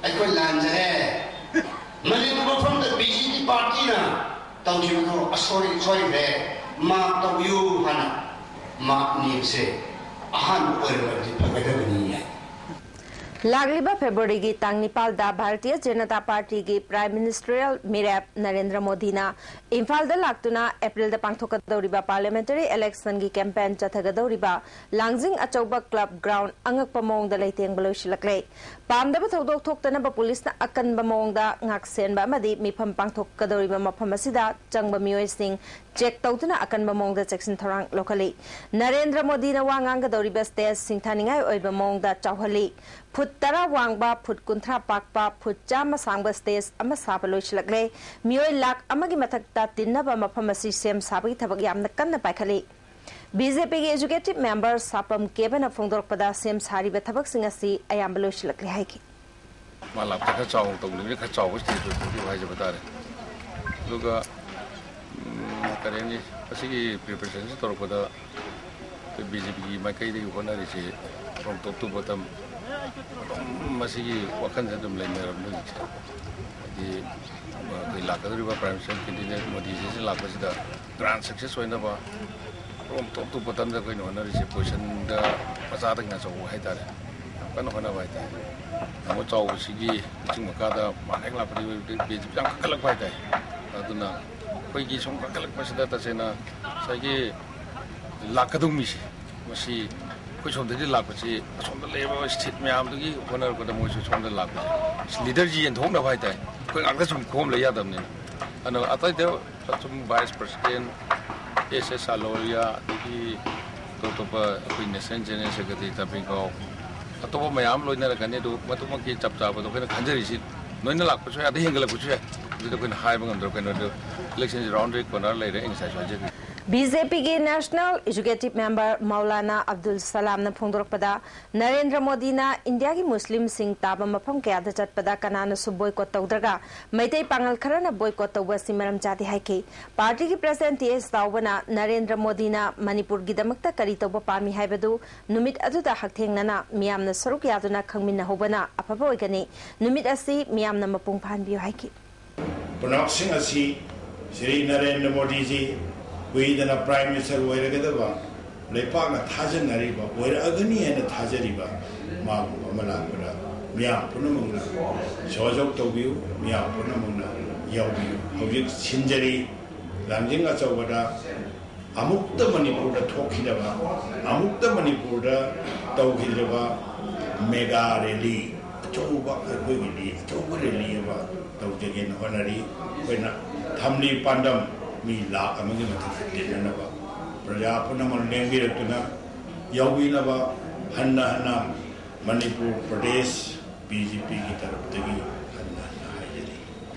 ꯑꯩꯈꯣꯏ ꯂꯥꯟꯖꯔꯦ꯫ ꯃꯅꯤꯄꯨꯔ ꯃꯐꯝꯗ ꯕꯤ ꯖꯦ ꯄꯤ ꯄꯥꯔꯇꯤꯅ ꯇꯧꯈꯤꯕꯗꯣ ꯑꯁꯣꯏ ꯁꯣꯏꯈ꯭ꯔꯦ, ꯃꯥꯐ ꯇꯧꯕꯤꯌꯨ ꯍꯥꯏꯅ ꯃꯥꯐ ꯅꯤꯕꯁꯦ ꯑꯍꯥꯟꯕ ꯑꯣꯏꯔꯕꯗꯤ ꯐꯒꯗꯕꯅꯤ ꯍꯥꯏ꯫ ꯂꯥꯛꯂꯤꯕ ꯐꯦꯕ꯭ꯔꯨꯋꯥꯔꯤꯒꯤ ꯇꯥꯡ ꯅꯤꯄꯥꯜꯗ ꯚꯥꯔꯇꯤꯌ ꯖꯅꯇꯥ ꯄꯥꯔꯇꯤꯒꯤ ꯄ꯭ꯔꯥꯏꯝ ꯃꯤꯅꯤꯁꯇꯔꯤꯌꯦꯜ ꯃꯤꯔꯦꯞ ꯅꯔꯦꯟꯗ꯭ꯔ ꯃꯣꯗꯤꯅ ꯏꯝꯐꯥꯜꯗ ꯂꯥꯛꯇꯨꯅ ꯑꯦꯄ꯭ꯔꯤꯜꯗ ꯄꯥꯡꯊꯣꯛꯀꯗꯧꯔꯤꯕ ꯄꯥꯔꯂꯤꯌꯥꯃꯦꯟꯇꯔꯤ ꯏꯂꯦꯛꯁꯟꯒꯤ ꯀꯦꯝꯄꯦꯟ ꯆꯠꯊꯒꯗꯧꯔꯤꯕ ꯂꯥꯡꯖꯤꯡ ꯑꯆꯧꯕ ꯀ꯭ꯂꯕ ꯒ꯭ꯔꯥꯎꯟ ꯑꯉꯛꯄ ꯃꯑꯣꯡꯗ ꯂꯩꯇꯦꯡꯕ ꯂꯣꯏꯁꯤꯜꯂꯛꯂꯦ꯫ ꯄꯥꯝꯗꯕ ꯊꯧꯗꯣꯛ ꯊꯣꯛꯇꯅꯕ ꯄꯨꯂꯤꯁꯅ ꯑꯀꯟꯕ ꯃꯑꯣꯡꯗ ꯉꯥꯛꯁꯦꯟꯕ ꯑꯃꯗꯤ ꯃꯤꯐꯝ ꯄꯥꯡꯊꯣꯛꯀꯗꯧꯔꯤꯕ ꯃꯐꯝ ꯑꯁꯤꯗ ꯆꯪꯕ ꯃꯤꯑꯣꯏꯁꯤꯡ ꯆꯦꯛ ꯇꯧꯗꯨꯅ ꯑꯀꯟꯕ ꯃꯑꯣꯡꯗ ꯆꯦꯛꯁꯤꯟ ꯊꯧꯔꯥꯡ ꯂꯧꯈꯠꯂꯤ꯫ ꯅꯔꯦꯟꯗ꯭ꯔ ꯃꯣꯗꯤꯅ ꯋꯥ ꯉꯥꯡꯒꯗꯧꯔꯤꯕ ꯁ꯭ꯇꯦꯖ ꯁꯤꯡꯊꯥꯅꯤꯡꯉꯥꯏ ꯑꯣꯏꯕ ꯃꯑꯣꯡꯗ ꯆꯥꯎꯍꯜꯂꯤ꯫ ꯐꯨꯠ ꯇꯔꯥ ꯋꯥꯡꯕ, ꯐꯨꯠ ꯀꯨꯟꯊ꯭ꯔꯥ ꯄꯥꯛꯄ, ꯐꯨꯠ ꯆꯥꯝꯃ ꯁꯥꯡꯕ ꯁ꯭ꯇꯦꯖ ꯑꯃ ꯁꯥꯕ ꯂꯣꯏꯁꯤꯜꯂꯛꯂꯦ꯫ ꯃꯤꯑꯣꯏ ꯂꯥꯈ ꯑꯃꯒꯤ ꯃꯊꯛꯇ ꯇꯤꯟꯅꯕ ꯃꯐꯝ ꯑꯁꯤ ꯁꯦꯝ ꯁꯥꯕꯒꯤ ꯊꯕꯛ ꯌꯥꯝꯅ ꯀꯟꯅ ꯄꯥꯏꯈꯠꯂꯤ꯫ ꯕꯤ ꯖꯦ ꯄꯤꯒꯤ ꯑꯦꯛꯖꯤꯀ꯭ꯌꯨꯇꯤꯚ ꯃꯦꯝꯕꯔ ꯁꯥꯄꯝ ꯀꯦꯕꯅ ꯐꯣꯡꯗꯣꯔꯛꯄꯗ ꯁꯦꯝ ꯁꯥꯔꯤꯕ ꯊꯕꯛꯁꯤꯡ ꯑꯁꯤ ꯑꯌꯥꯝꯕ ꯂꯣꯏꯁꯤꯜꯂꯛꯂꯦ ꯍꯥꯏꯈꯤ꯫ ꯃꯥ ꯂꯥꯛꯄꯗ ꯈꯔ ꯆꯥꯎꯅ ꯇꯧꯅꯤꯡꯉꯦ, ꯈꯔ ꯆꯥꯎꯕ ꯁ꯭ꯇꯦꯖꯇ ꯇꯧꯕꯤꯌꯨ ꯍꯥꯏꯖꯕ ꯇꯥꯔꯦ꯫ ꯑꯗꯨꯒ ꯎꯝ, ꯀꯔꯤ ꯍꯥꯏꯅꯤ, ꯑꯁꯤꯒꯤ ꯄ꯭ꯔꯤꯄꯦꯔꯦꯁꯟꯁꯤ ꯇꯧꯔꯛꯄꯗ ꯑꯩꯈꯣꯏ ꯕꯤ ꯖꯦ ꯄꯤꯒꯤ ꯃꯥꯏꯀꯩꯗꯒꯤ ꯍꯣꯠꯅꯔꯤꯁꯤ from top to bottom ꯑꯗꯨꯝ ꯃꯁꯤꯒꯤ ꯋꯥꯈꯜꯁꯦ ꯑꯗꯨꯝ ꯂꯩꯅꯔꯕꯅꯤ ꯍꯧꯖꯤꯛꯁꯦ꯫ ꯍꯥꯏꯗꯤ ꯑꯩꯈꯣꯏ ꯂꯥꯛꯀꯗꯧꯔꯤꯕ Prime Minister candidate ꯃꯣꯗꯤꯖꯤꯁꯤ ꯂꯥꯛꯄꯁꯤꯗ grand success ꯑꯣꯏꯅꯕ from top to bottomꯗ ꯑꯩꯈꯣꯏꯅ ꯍꯣꯠꯅꯔꯤꯁꯦ, ꯄꯣꯖꯤꯁꯟꯗ ꯃꯆꯥꯗꯒꯤꯅ ꯑꯆꯧꯕ ꯍꯥꯏꯇꯥꯔꯦ, ꯌꯥꯝ ꯀꯟꯅ ꯍꯣꯠꯅꯕ ꯍꯥꯏꯇꯥꯔꯦ꯫ ꯇꯥꯃꯣ ꯆꯥꯎꯕꯁꯤꯒꯤ ꯂꯨꯆꯤꯡ ꯃꯈꯥꯗ ꯃꯥꯅ ꯍꯦꯛ ꯂꯥꯛꯄꯗꯒꯤ ꯕꯤ ꯖꯦ ꯄꯤ ꯌꯥꯝ ꯀꯟꯈꯠꯂꯛꯄ ꯍꯥꯏꯇꯥꯔꯦ꯫ ꯑꯗꯨꯅ ꯑꯩꯈꯣꯏꯒꯤ ꯁꯨꯝ ꯀꯟꯈꯠꯂꯛꯄꯁꯤꯗ ꯇꯁꯦꯡꯅ ꯉꯁꯥꯏꯒꯤ ꯂꯥꯛꯀꯗꯧ ꯃꯤꯁꯦ, ꯃꯁꯤ ꯑꯩꯈꯣꯏ ꯁꯣꯝꯗꯒꯤ ꯂꯥꯛꯄꯁꯤ ꯑꯁꯣꯝꯗ ꯂꯩꯔꯤꯕ ꯁ꯭ꯇꯦꯠ ꯃꯌꯥꯝꯗꯨꯒꯤ ꯍꯣꯠꯅꯔꯛꯄꯗ ꯃꯣꯏꯁꯨ ꯁꯣꯝꯗ ꯂꯥꯛꯄꯁꯦ ꯂꯤꯗꯔꯁꯤ ꯌꯦꯟꯊꯣꯛꯅꯕ ꯍꯥꯏꯇꯥꯔꯦ꯫ ꯑꯩꯈꯣꯏ ꯉꯥꯛꯇ ꯁꯨꯝ ꯈꯣꯝ ꯂꯩ ꯌꯥꯗꯕꯅꯤꯅ꯫ ꯑꯗꯨꯅ ꯑꯇꯩꯗ ꯁꯨꯝ vice president ꯑꯦꯁ ꯑꯦꯁ ꯁꯥꯂꯣꯌꯥ, ꯑꯗꯒꯤ ꯑꯇꯣꯞ ꯑꯇꯣꯞꯄ ꯑꯩꯈꯣꯏ national general secretary ꯇꯥꯄꯤꯡꯈꯥꯎ, ꯑꯇꯣꯞꯄ ꯃꯌꯥꯝ ꯂꯣꯏꯅꯔꯛꯀꯅꯤ꯫ ꯑꯗꯨ ꯃꯗꯨꯃꯛꯀꯤ ꯆꯞ ꯆꯥꯕꯗꯣ ꯑꯩꯈꯣꯏꯅ ꯈꯟꯖꯔꯤꯁꯤ ꯅꯣꯏꯅ ꯂꯥꯛꯄꯁꯨ ꯌꯥꯏ, ꯑꯗꯩ ꯍꯦꯟꯒꯠꯂꯛꯄꯁꯨ ꯌꯥꯏ꯫ ꯑꯗꯨꯗ ꯑꯩꯈꯣꯏꯅ ꯍꯥꯏꯕ ꯉꯝꯗ꯭ꯔꯣ ꯀꯩꯅꯣꯗꯣ꯫ Election round the corner ꯂꯩꯔꯦ, ꯑꯩ ꯉꯁꯥꯏꯁꯨ ꯍꯥꯏꯖꯈ꯭ꯔꯦ꯫ ꯕꯤ ꯖꯦ ꯄꯤꯒꯤ National Executive Member Maulana Abdul ꯁꯂꯥꯝꯅ ꯐꯣꯡꯗꯣꯔꯛꯄꯗ, ꯅꯔꯦꯟꯗ꯭ꯔ ꯃꯣꯗꯤꯅ ꯏꯟꯗꯤꯌꯥꯒꯤ ꯃꯨꯁꯂꯤꯝꯁꯤꯡ ꯇꯥꯕ ꯃꯐꯝ ꯀꯌꯥꯗ ꯆꯠꯄꯗ ꯀꯅꯥꯅꯁꯨ boycott ꯇꯧꯗ꯭ꯔꯒ ꯃꯩꯇꯩ ꯄꯥꯉꯜ ꯈꯔꯅ boycott ꯇꯧꯕ ꯑꯁꯤ ꯃꯔꯝ ꯆꯥꯗꯦ ꯍꯥꯏꯈꯤ꯫ ꯄꯥꯔꯇꯤꯒꯤ ꯄ꯭ꯔꯁꯤꯗꯦꯟꯠ ꯇꯤ ꯑꯦꯁ ꯇꯥꯎꯕꯅ ꯅꯔꯦꯟꯗ꯭ꯔ ꯃꯣꯗꯤꯅ ꯃꯅꯤꯄꯨꯔꯒꯤꯗꯃꯛꯇ ꯀꯔꯤ ꯇꯧꯕ ꯄꯥꯝꯃꯤ ꯍꯥꯏꯕꯗꯨ ꯅꯨꯃꯤꯠ ꯑꯗꯨꯗ ꯍꯛꯊꯦꯡꯅꯅ ꯃꯤꯌꯥꯝꯅ ꯁꯔꯨꯛ ꯌꯥꯗꯨꯅ ꯈꯪꯃꯤꯟꯅꯍꯧꯕꯅ ꯑꯐꯕ ꯑꯣꯏꯒꯅꯤ꯫ ꯅꯨꯃꯤꯠ ꯑꯁꯤ ꯃꯤꯌꯥꯝꯅ ꯃꯄꯨꯡ ꯐꯥꯍꯟꯕꯤꯌꯨ ꯍꯥꯏꯈꯤ꯫ ꯄ꯭ꯔꯅꯕ ꯁꯤꯡ ꯑꯁꯤ ꯁ꯭ꯔꯤ ꯅꯔꯦꯟꯗ꯭ꯔ ꯃꯣꯗꯤꯖꯤ ꯀꯨꯏꯗꯅ Prime Minister ꯑꯣꯏꯔꯒꯗꯕ, ꯂꯩꯄꯥꯛꯅ ꯊꯥꯖꯅꯔꯤꯕ, ꯑꯣꯏꯔꯛꯑꯒꯅꯤ ꯍꯥꯏꯅ ꯊꯥꯖꯔꯤꯕ ꯃꯥꯒꯨꯝꯕ ꯑꯃ ꯂꯥꯛꯄꯗ ꯃꯤꯌꯥꯝ ꯄꯨꯝꯅꯃꯛꯅ ꯁꯍꯖꯣꯒ ꯇꯧꯕꯤꯌꯨ, ꯃꯤꯌꯥꯝ ꯄꯨꯝꯅꯃꯛꯅ ꯌꯥꯎꯕꯤꯌꯨ꯫ ꯍꯧꯖꯤꯛ ꯁꯤꯟꯖꯔꯤ ꯂꯥꯡꯖꯤꯡ ꯑꯆꯧꯕꯗ ꯑꯃꯨꯛꯇ ꯃꯅꯤꯄꯨꯔꯗ ꯊꯣꯛꯈꯤꯗꯕ, ꯑꯃꯨꯛꯇ ꯃꯅꯤꯄꯨꯔꯗ ꯇꯧꯈꯤꯗ꯭ꯔꯤꯕ mega rally, ꯑꯆꯧꯕ, ꯑꯩꯈꯣꯏꯒꯤꯗꯤ ꯑꯆꯧꯕ rally ꯑꯃ ꯇꯧꯖꯒꯦꯅ ꯍꯣꯠꯅꯔꯤ꯫ ꯑꯩꯈꯣꯏꯅ ꯊꯝꯂꯤ ꯄꯥꯟꯗꯝ ꯃꯤ ꯂꯥꯈ ꯑꯃꯒꯤ ꯃꯊꯛꯇ ꯇꯤꯟꯅꯅꯕ ꯄ꯭ꯔꯖꯥ ꯄꯨꯝꯅꯃꯛ ꯂꯦꯡꯕꯤꯔꯛꯇꯨꯅ ꯌꯥꯎꯕꯤꯅꯕ ꯍꯟꯅ ꯍꯟꯅ ꯃꯅꯤꯄꯨꯔ ꯄ꯭ꯔꯗꯦꯁ ꯕꯤ ꯖꯦ ꯄꯤꯒꯤ ꯇꯔꯞꯇꯒꯤ ꯍꯟꯅ ꯍꯟꯅ ꯍꯥꯏꯖꯔꯤ꯫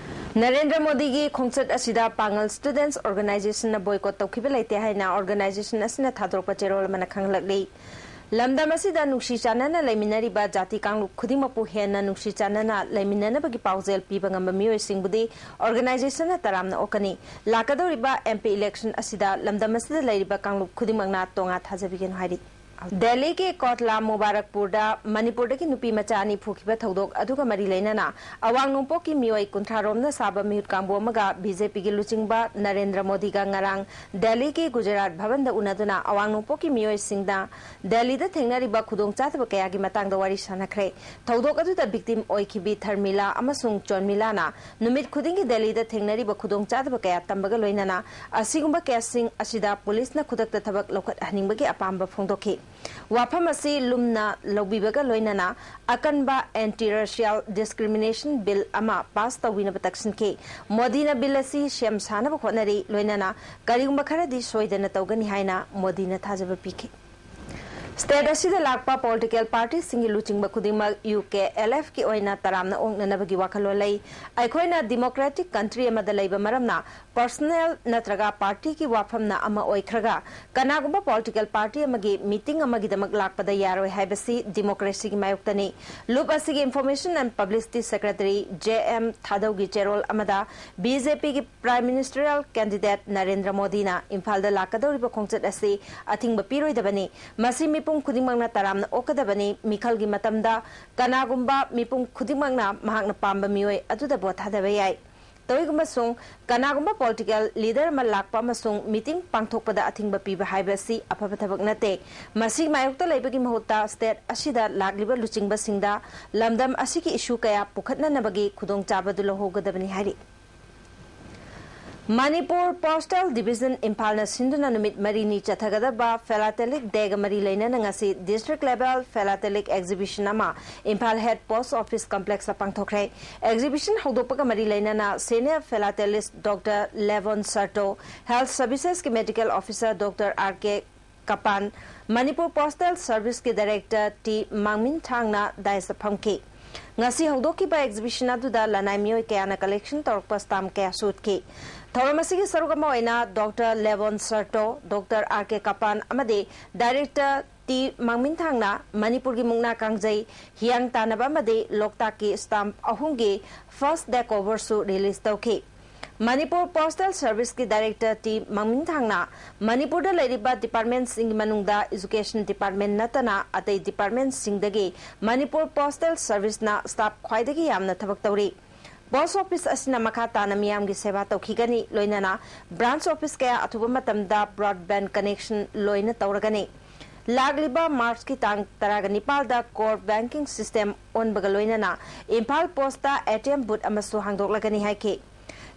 ꯅꯔꯦꯟꯗ꯭ꯔ ꯃꯣꯗꯤꯒꯤ ꯈꯣꯡꯆꯠ ꯑꯁꯤꯗ ꯄꯥꯉꯜ Students Organizationꯅ boycott ꯇꯧꯈꯤꯕ ꯂꯩꯇꯦ ꯍꯥꯏꯅ organization ꯑꯁꯤꯅ ꯊꯥꯗꯣꯔꯛꯄ ꯆꯦꯔꯣꯜ ꯑꯃꯅ ꯈꯪꯍꯜꯂꯛꯂꯤ꯫ ꯂꯝꯗꯝ ꯑꯁꯤꯗ ꯅꯨꯡꯁꯤ ꯆꯥꯟꯅꯅ ꯂꯩꯃꯤꯟꯅꯔꯤꯕ ꯖꯥꯇꯤ ꯀꯥꯡꯂꯨꯞ ꯈꯨꯗꯤꯡꯃꯛꯄꯨ ꯍꯦꯟꯅ ꯅꯨꯡꯁꯤ ꯆꯥꯟꯅꯅ ꯂꯩꯃꯤꯟꯅꯅꯕꯒꯤ ꯄꯥꯎꯖꯦꯜ ꯄꯤꯕ ꯉꯝꯕ ꯃꯤꯑꯣꯏꯁꯤꯡꯕꯨꯗꯤ organization ꯅ ꯇꯔꯥꯝꯅ ꯑꯣꯛꯀꯅꯤ꯫ ꯂꯥꯛꯀꯗꯧꯔꯤꯕ M P election ꯑꯁꯤꯗ ꯂꯝꯗꯝ ꯑꯁꯤꯗ ꯂꯩꯔꯤꯕ ꯀꯥꯡꯂꯨꯞ ꯈꯨꯗꯤꯡꯃꯛꯅ ꯇꯣꯉꯥ ꯊꯥꯖꯕꯤꯒꯅꯨ ꯍꯥꯏꯔꯤ꯫ ꯗꯦꯜꯂꯤꯒꯤ ꯀꯣꯠꯂꯥ ꯃꯨꯕꯥꯔꯛꯄꯨꯔꯗ ꯃꯅꯤꯄꯨꯔꯗꯒꯤ ꯅꯨꯄꯤ ꯃꯆꯥ ꯑꯅꯤ ꯐꯨꯈꯤꯕ ꯊꯧꯗꯣꯛ ꯑꯗꯨꯒ ꯃꯔꯤ ꯂꯩꯅꯅ ꯑꯋꯥꯡ ꯅꯣꯡꯄꯣꯛꯀꯤ ꯃꯤꯑꯣꯏ ꯀꯨꯟꯊ꯭ꯔꯥ ꯔꯣꯝꯅ ꯁꯥꯕ ꯃꯤꯍꯨꯠ ꯀꯥꯡꯕꯨ ꯑꯃꯒ B J P ꯒꯤ ꯂꯨꯆꯤꯡꯕ ꯅꯔꯦꯟꯗ꯭ꯔ ꯃꯣꯗꯤꯒ ꯉꯔꯥꯡ ꯗꯦꯜꯂꯤꯒꯤ ꯒꯨꯖꯔꯥꯠ ꯚꯕꯟꯗ ꯎꯅꯗꯨꯅ ꯑꯋꯥꯡ ꯅꯣꯡꯄꯣꯛꯀꯤ ꯃꯤꯑꯣꯏꯁꯤꯡꯅ ꯗꯦꯜꯂꯤꯗ ꯊꯦꯡꯅꯔꯤꯕ ꯈꯨꯗꯣꯡꯆꯥꯗꯕ ꯀꯌꯥꯒꯤ ꯃꯇꯥꯡꯗ ꯋꯥꯔꯤ ꯁꯥꯟꯅꯈ꯭ꯔꯦ꯫ ꯊꯧꯗꯣꯛ ꯑꯗꯨꯗ victim ꯑꯣꯏꯈꯤꯕꯤ ꯊꯔꯃꯤꯂꯥ ꯑꯃꯁꯨꯡ ꯆꯣꯟꯃꯤꯂꯥꯅ ꯅꯨꯃꯤꯠ ꯈꯨꯗꯤꯡꯒꯤ ꯗꯦꯜꯂꯤꯗ ꯊꯦꯡꯅꯔꯤꯕ ꯈꯨꯗꯣꯡꯆꯥꯗꯕ ꯀꯌꯥ ꯇꯝꯕꯒ ꯂꯣꯏꯅꯅ ꯑꯁꯤꯒꯨꯝꯕ caseꯁꯤꯡ ꯑꯁꯤꯗ ꯄꯨꯂꯤꯁꯅ ꯈꯨꯗꯛꯇ ꯊꯕꯛ ꯂꯧꯈꯠꯍꯟꯅꯤꯡꯕꯒꯤ ꯑꯄꯥꯝꯕ ꯐꯣꯡꯗꯣꯛꯈꯤ꯫ ꯋꯥꯐꯝ ꯑꯁꯤ ꯂꯨꯝꯅ ꯂꯧꯕꯤꯕꯒ ꯂꯣꯏꯅꯅ ꯑꯀꯟꯕ anti-racial discrimination bill ꯑꯃ pass ꯇꯧꯕꯤꯅꯕ ꯇꯛꯁꯤꯟꯈꯤ꯫ ꯃꯣꯗꯤꯅ bill ꯑꯁꯤ ꯁꯦꯝ ꯁꯥꯅꯕ ꯍꯣꯠꯅꯔꯤ, ꯂꯣꯏꯅꯅ ꯀꯔꯤꯒꯨꯝꯕ ꯈꯔꯗꯤ ꯁꯣꯏꯗꯅ ꯇꯧꯒꯅꯤ ꯍꯥꯏꯅ ꯃꯣꯗꯤꯅ ꯊꯥꯖꯕ ꯄꯤꯈꯤ꯫ State ꯑꯁꯤꯗ ꯂꯥꯛꯄ political partyꯁꯤꯡꯒꯤ ꯂꯨꯆꯤꯡꯕ ꯈꯨꯗꯤꯡꯃꯛ U K L F ꯀꯤ ꯑꯣꯏꯅ ꯇꯔꯥꯝꯅ ꯑꯣꯛꯅꯅꯕꯒꯤ ꯋꯥꯈꯜꯂꯣꯟ ꯂꯩ꯫ ꯑꯩꯈꯣꯏꯅ democratic country ꯑꯃꯗ ꯂꯩꯕ ꯃꯔꯝꯅ personal ꯅꯠꯇ꯭ꯔꯒ partyꯒꯤ ꯋꯥꯐꯝꯅ ꯑꯃ ꯑꯣꯏꯈ꯭ꯔꯒ ꯀꯅꯥꯒꯨꯝꯕ political party ꯑꯃꯒꯤ meeting ꯑꯃꯒꯤꯗꯃꯛ ꯂꯥꯛꯄꯗ ꯌꯥꯔꯣꯏ ꯍꯥꯏꯕꯁꯤ democracyꯒꯤ ꯃꯥꯌꯣꯛꯇꯅꯤ꯫ ꯂꯨꯞ ꯑꯁꯤꯒꯤ Information and Publicity Secretary J M ꯊꯥꯗꯧꯒꯤ ꯆꯦꯔꯣꯜ ꯑꯃꯗ B J P ꯒꯤ Prime Ministerial candidate ꯅꯔꯦꯟꯗ꯭ꯔ ꯃꯣꯗꯤꯅ ꯏꯝꯐꯥꯜꯗ ꯂꯥꯛꯀꯗꯧꯔꯤꯕ ꯈꯣꯡꯆꯠ ꯑꯁꯤ ꯑꯊꯤꯡꯕ ꯄꯤꯔꯣꯏꯗꯕꯅꯤ꯫ ꯃꯁꯤ ꯃꯤꯄꯨꯝ ꯈꯨꯗꯤꯡꯃꯛꯅ ꯇꯔꯥꯝꯅ ꯑꯣꯛꯀꯗꯕꯅꯤ꯫ ꯃꯤꯈꯜꯒꯤ ꯃꯇꯝꯗ ꯀꯅꯥꯒꯨꯝꯕ ꯃꯤꯄꯨꯝ ꯈꯨꯗꯤꯡꯃꯛꯅ ꯃꯍꯥꯛꯅ ꯄꯥꯝꯕ ꯃꯤꯑꯣꯏ ꯑꯗꯨꯗ ꯚꯣꯠ ꯊꯥꯗꯕ ꯌꯥꯏ꯫ ꯇꯧꯏꯒꯨꯝꯕꯁꯨꯡ ꯀꯅꯥꯒꯨꯝꯕ political leader ꯑꯃ ꯂꯥꯛꯄ ꯑꯃꯁꯨꯡ meeting ꯄꯥꯡꯊꯣꯛꯄꯗ ꯑꯊꯤꯡꯕ ꯄꯤꯕ ꯍꯥꯏꯕꯁꯤ ꯑꯐꯕ ꯊꯕꯛ ꯅꯠꯇꯦ꯫ ꯃꯁꯤ ꯃꯥꯌꯣꯛꯇ ꯂꯩꯕꯒꯤ ꯃꯍꯨꯠꯇ state ꯑꯁꯤꯗ ꯂꯥꯛꯂꯤꯕ ꯂꯨꯆꯤꯡꯕꯁꯤꯡꯗ ꯂꯝꯗꯝ ꯑꯁꯤꯒꯤ issue ꯀꯌꯥ ꯄꯨꯈꯠꯅꯅꯕꯒꯤ ꯈꯨꯗꯣꯡꯆꯥꯕꯗꯨ ꯂꯧꯍꯧꯒꯗꯕꯅꯤ ꯍꯥꯏꯔꯤ꯫ ꯃꯅꯤꯄꯨꯔ Postal Division ꯏꯝꯐꯥꯜꯅ ꯁꯤꯟꯗꯨꯅ ꯅꯨꯃꯤꯠ ꯃꯔꯤꯅꯤ ꯆꯠꯊꯒꯗꯕ Philatelic Dayꯒ ꯃꯔꯤ ꯂꯩꯅꯅ ꯉꯁꯤ district level Philatelic Exhibition ꯑꯃ Imphal Head Post Office Complexꯇ ꯄꯥꯡꯊꯣꯛꯈ꯭ꯔꯦ꯫ Exhibition ꯍꯧꯗꯣꯛꯄꯒ ꯃꯔꯤ ꯂꯩꯅꯅ Senior Philatelist Doctor Levon Sarto, Health Servicesꯀꯤ Medical Officer Doctor R K ꯀꯄꯥꯟ, Manipur Postal Serviceꯀꯤ Director T ꯃꯥꯡꯃꯤꯟ ꯊꯥꯡꯅ dais ꯐꯝꯈꯤ꯫ ꯉꯁꯤ ꯍꯧꯗꯣꯛꯈꯤꯕ exhibition ꯑꯗꯨꯗ ꯂꯅꯥꯏ ꯃꯤꯑꯣꯏ ꯀꯌꯥꯅ collection ꯇꯧꯔꯛꯄ stamp ꯀꯌꯥꯁꯨ ꯎꯠꯈꯤ꯫ ꯊꯧꯔꯝ ꯑꯁꯤꯒꯤ ꯁꯔꯨꯛ ꯑꯃ ꯑꯣꯏꯅ Doctor Levon Sarto, Doctor R K ꯀꯄꯥꯟ ꯑꯃꯗꯤ Director ꯇꯤ ꯃꯥꯡꯃꯤꯟꯊꯥꯡꯅ ꯃꯅꯤꯄꯨꯔꯒꯤ ꯃꯨꯛꯅꯥ ꯀꯥꯡꯖꯩ, ꯍꯤꯌꯥꯡ ꯇꯥꯟꯅꯕ ꯑꯃꯗꯤ ꯂꯣꯛꯇꯥꯛꯀꯤ ꯁ꯭ꯇꯥꯝꯞ ꯑꯍꯨꯝꯒꯤ ꯐꯥꯔꯁꯠ ꯗꯦ ꯀꯣꯚꯔꯁꯨ ꯔꯤꯂꯤꯖ ꯇꯧꯈꯤ꯫ ꯃꯅꯤꯄꯨꯔ ꯄꯣꯁꯇꯦꯜ ꯁꯔꯚꯤꯁꯀꯤ ꯗꯥꯏꯔꯦꯛꯇꯔ ꯇꯤ ꯃꯥꯡꯃꯤꯟꯊꯥꯡꯅ ꯃꯅꯤꯄꯨꯔꯗ ꯂꯩꯔꯤꯕ ꯗꯤꯄꯥꯔꯠꯃꯦꯟꯠꯁꯤꯡꯒꯤ ꯃꯅꯨꯡꯗ ꯏꯖꯨꯀꯦꯁꯟ ꯗꯤꯄꯥꯔꯠꯃꯦꯟꯠ ꯅꯠꯇꯅ ꯑꯇꯩ ꯗꯤꯄꯥꯔꯠꯃꯦꯟꯠꯁꯤꯡꯗꯒꯤ ꯃꯅꯤꯄꯨꯔ ꯄꯣꯁꯇꯦꯜ ꯁꯔꯚꯤꯁꯅ ꯁ꯭ꯇꯥꯐ ꯈ꯭ꯋꯥꯏꯗꯒꯤ ꯌꯥꯝꯅ ꯊꯕꯛ ꯇꯧꯔꯤ꯫ ꯄꯣꯁ ꯑꯣꯐꯤꯁ ꯑꯁꯤꯅ ꯃꯈꯥ ꯇꯥꯅ ꯃꯤꯌꯥꯝꯒꯤ ꯁꯦꯕꯥ ꯇꯧꯈꯤꯒꯅꯤ, ꯂꯣꯏꯅꯅ ꯕ꯭ꯔꯥꯟꯆ ꯑꯣꯐꯤꯁ ꯀꯌꯥ ꯑꯊꯨꯕ ꯃꯇꯝꯗ ꯕ꯭ꯔꯣꯗꯕꯦꯟꯗ ꯀꯅꯦꯛꯁꯟ ꯂꯣꯏꯅ ꯇꯧꯔꯒꯅꯤ꯫ ꯂꯥꯛꯂꯤꯕ ꯃꯥꯔꯆꯀꯤ ꯇꯥꯡ ꯇꯔꯥꯒ ꯅꯤꯄꯥꯜꯗ ꯀꯣꯔ ꯕꯦꯡꯀꯤꯡ ꯁꯤꯁꯇꯦꯝ ꯑꯣꯟꯕꯒ ꯂꯣꯏꯅꯅ Imphal post A T M ꯕꯨꯠ ꯑꯃꯁꯨ ꯍꯥꯡꯗꯣꯛꯂꯒꯅꯤ ꯍꯥꯏꯈꯤ꯫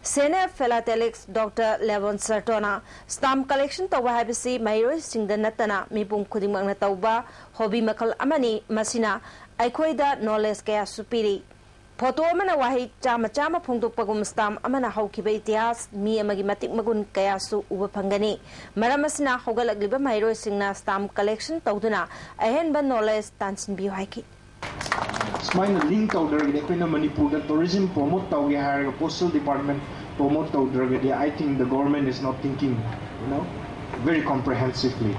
ꯁꯦꯅꯤꯌꯔ ꯐꯤꯂꯥꯇꯦꯂꯤꯛꯁ ꯗꯣꯛꯇꯔ ꯂꯦꯕꯣꯟ ꯁꯔꯇꯣꯅ ꯁ꯭ꯇꯥꯝꯞ ꯀꯂꯦꯛꯁꯟ ꯇꯧꯕ ꯍꯥꯏꯕꯁꯤ ꯃꯍꯩꯔꯣꯏꯁꯤꯡꯗ ꯅꯠꯇꯅ ꯃꯤꯄꯨꯝ ꯈꯨꯗꯤꯡꯃꯛꯅ ꯇꯧꯕ ꯍꯣꯕꯤ ꯃꯈꯜ ꯑꯃꯅꯤ꯫ ꯃꯁꯤꯅ ꯑꯩꯈꯣꯏꯗ ꯅꯣꯂꯦꯖ ꯀꯌꯥꯁꯨ ꯄꯤꯔꯤ꯫ ꯐꯣꯇꯣ ꯑꯃꯅ ꯋꯥꯍꯩ ꯆꯥꯝꯃ ꯆꯥꯝꯃ ꯐꯣꯡꯗꯣꯛꯄꯒꯨꯝ ꯁ꯭ꯇꯥꯝꯞ ꯑꯃꯅ ꯍꯧꯈꯤꯕ ꯏꯇꯤꯍꯥꯁ, ꯃꯤ ꯑꯃꯒꯤ ꯃꯇꯤꯛ ꯃꯒꯨꯟ ꯀꯌꯥꯁꯨ ꯎꯕ ꯐꯪꯒꯅꯤ꯫ ꯃꯔꯝ ꯑꯁꯤꯅ ꯍꯧꯒꯠꯂꯛꯂꯤꯕ ꯃꯍꯩꯔꯣꯏꯁꯤꯡꯅ ꯁ꯭ꯇꯥꯝꯞ ꯀꯂꯦꯛꯁꯟ ꯇꯧꯗꯨꯅ ꯑꯍꯦꯟꯕ ꯅꯣꯂꯦꯖ ꯇꯥꯟꯁꯤꯟꯕꯤꯌꯨ ꯍꯥꯏꯈꯤ꯫ ꯁꯨꯃꯥꯏꯅ ꯂꯤꯡ ꯇꯧꯗ꯭ꯔꯒꯗꯤ, ꯑꯩꯈꯣꯏꯅ ꯃꯅꯤꯄꯨꯔꯗ ꯇꯨꯔꯤꯖꯝ ꯄ꯭ꯔꯣꯃꯣꯠ ꯇꯧꯒꯦ ꯍꯥꯏꯔꯒ ꯄꯣꯁꯇꯦꯜ ꯗꯤꯄꯥꯔꯠꯃꯦꯟꯠ ꯄ꯭ꯔꯣꯃꯣꯠ ꯇꯧꯗ꯭ꯔꯒꯗꯤ, I think the government is not thinking, you know, very comprehensively.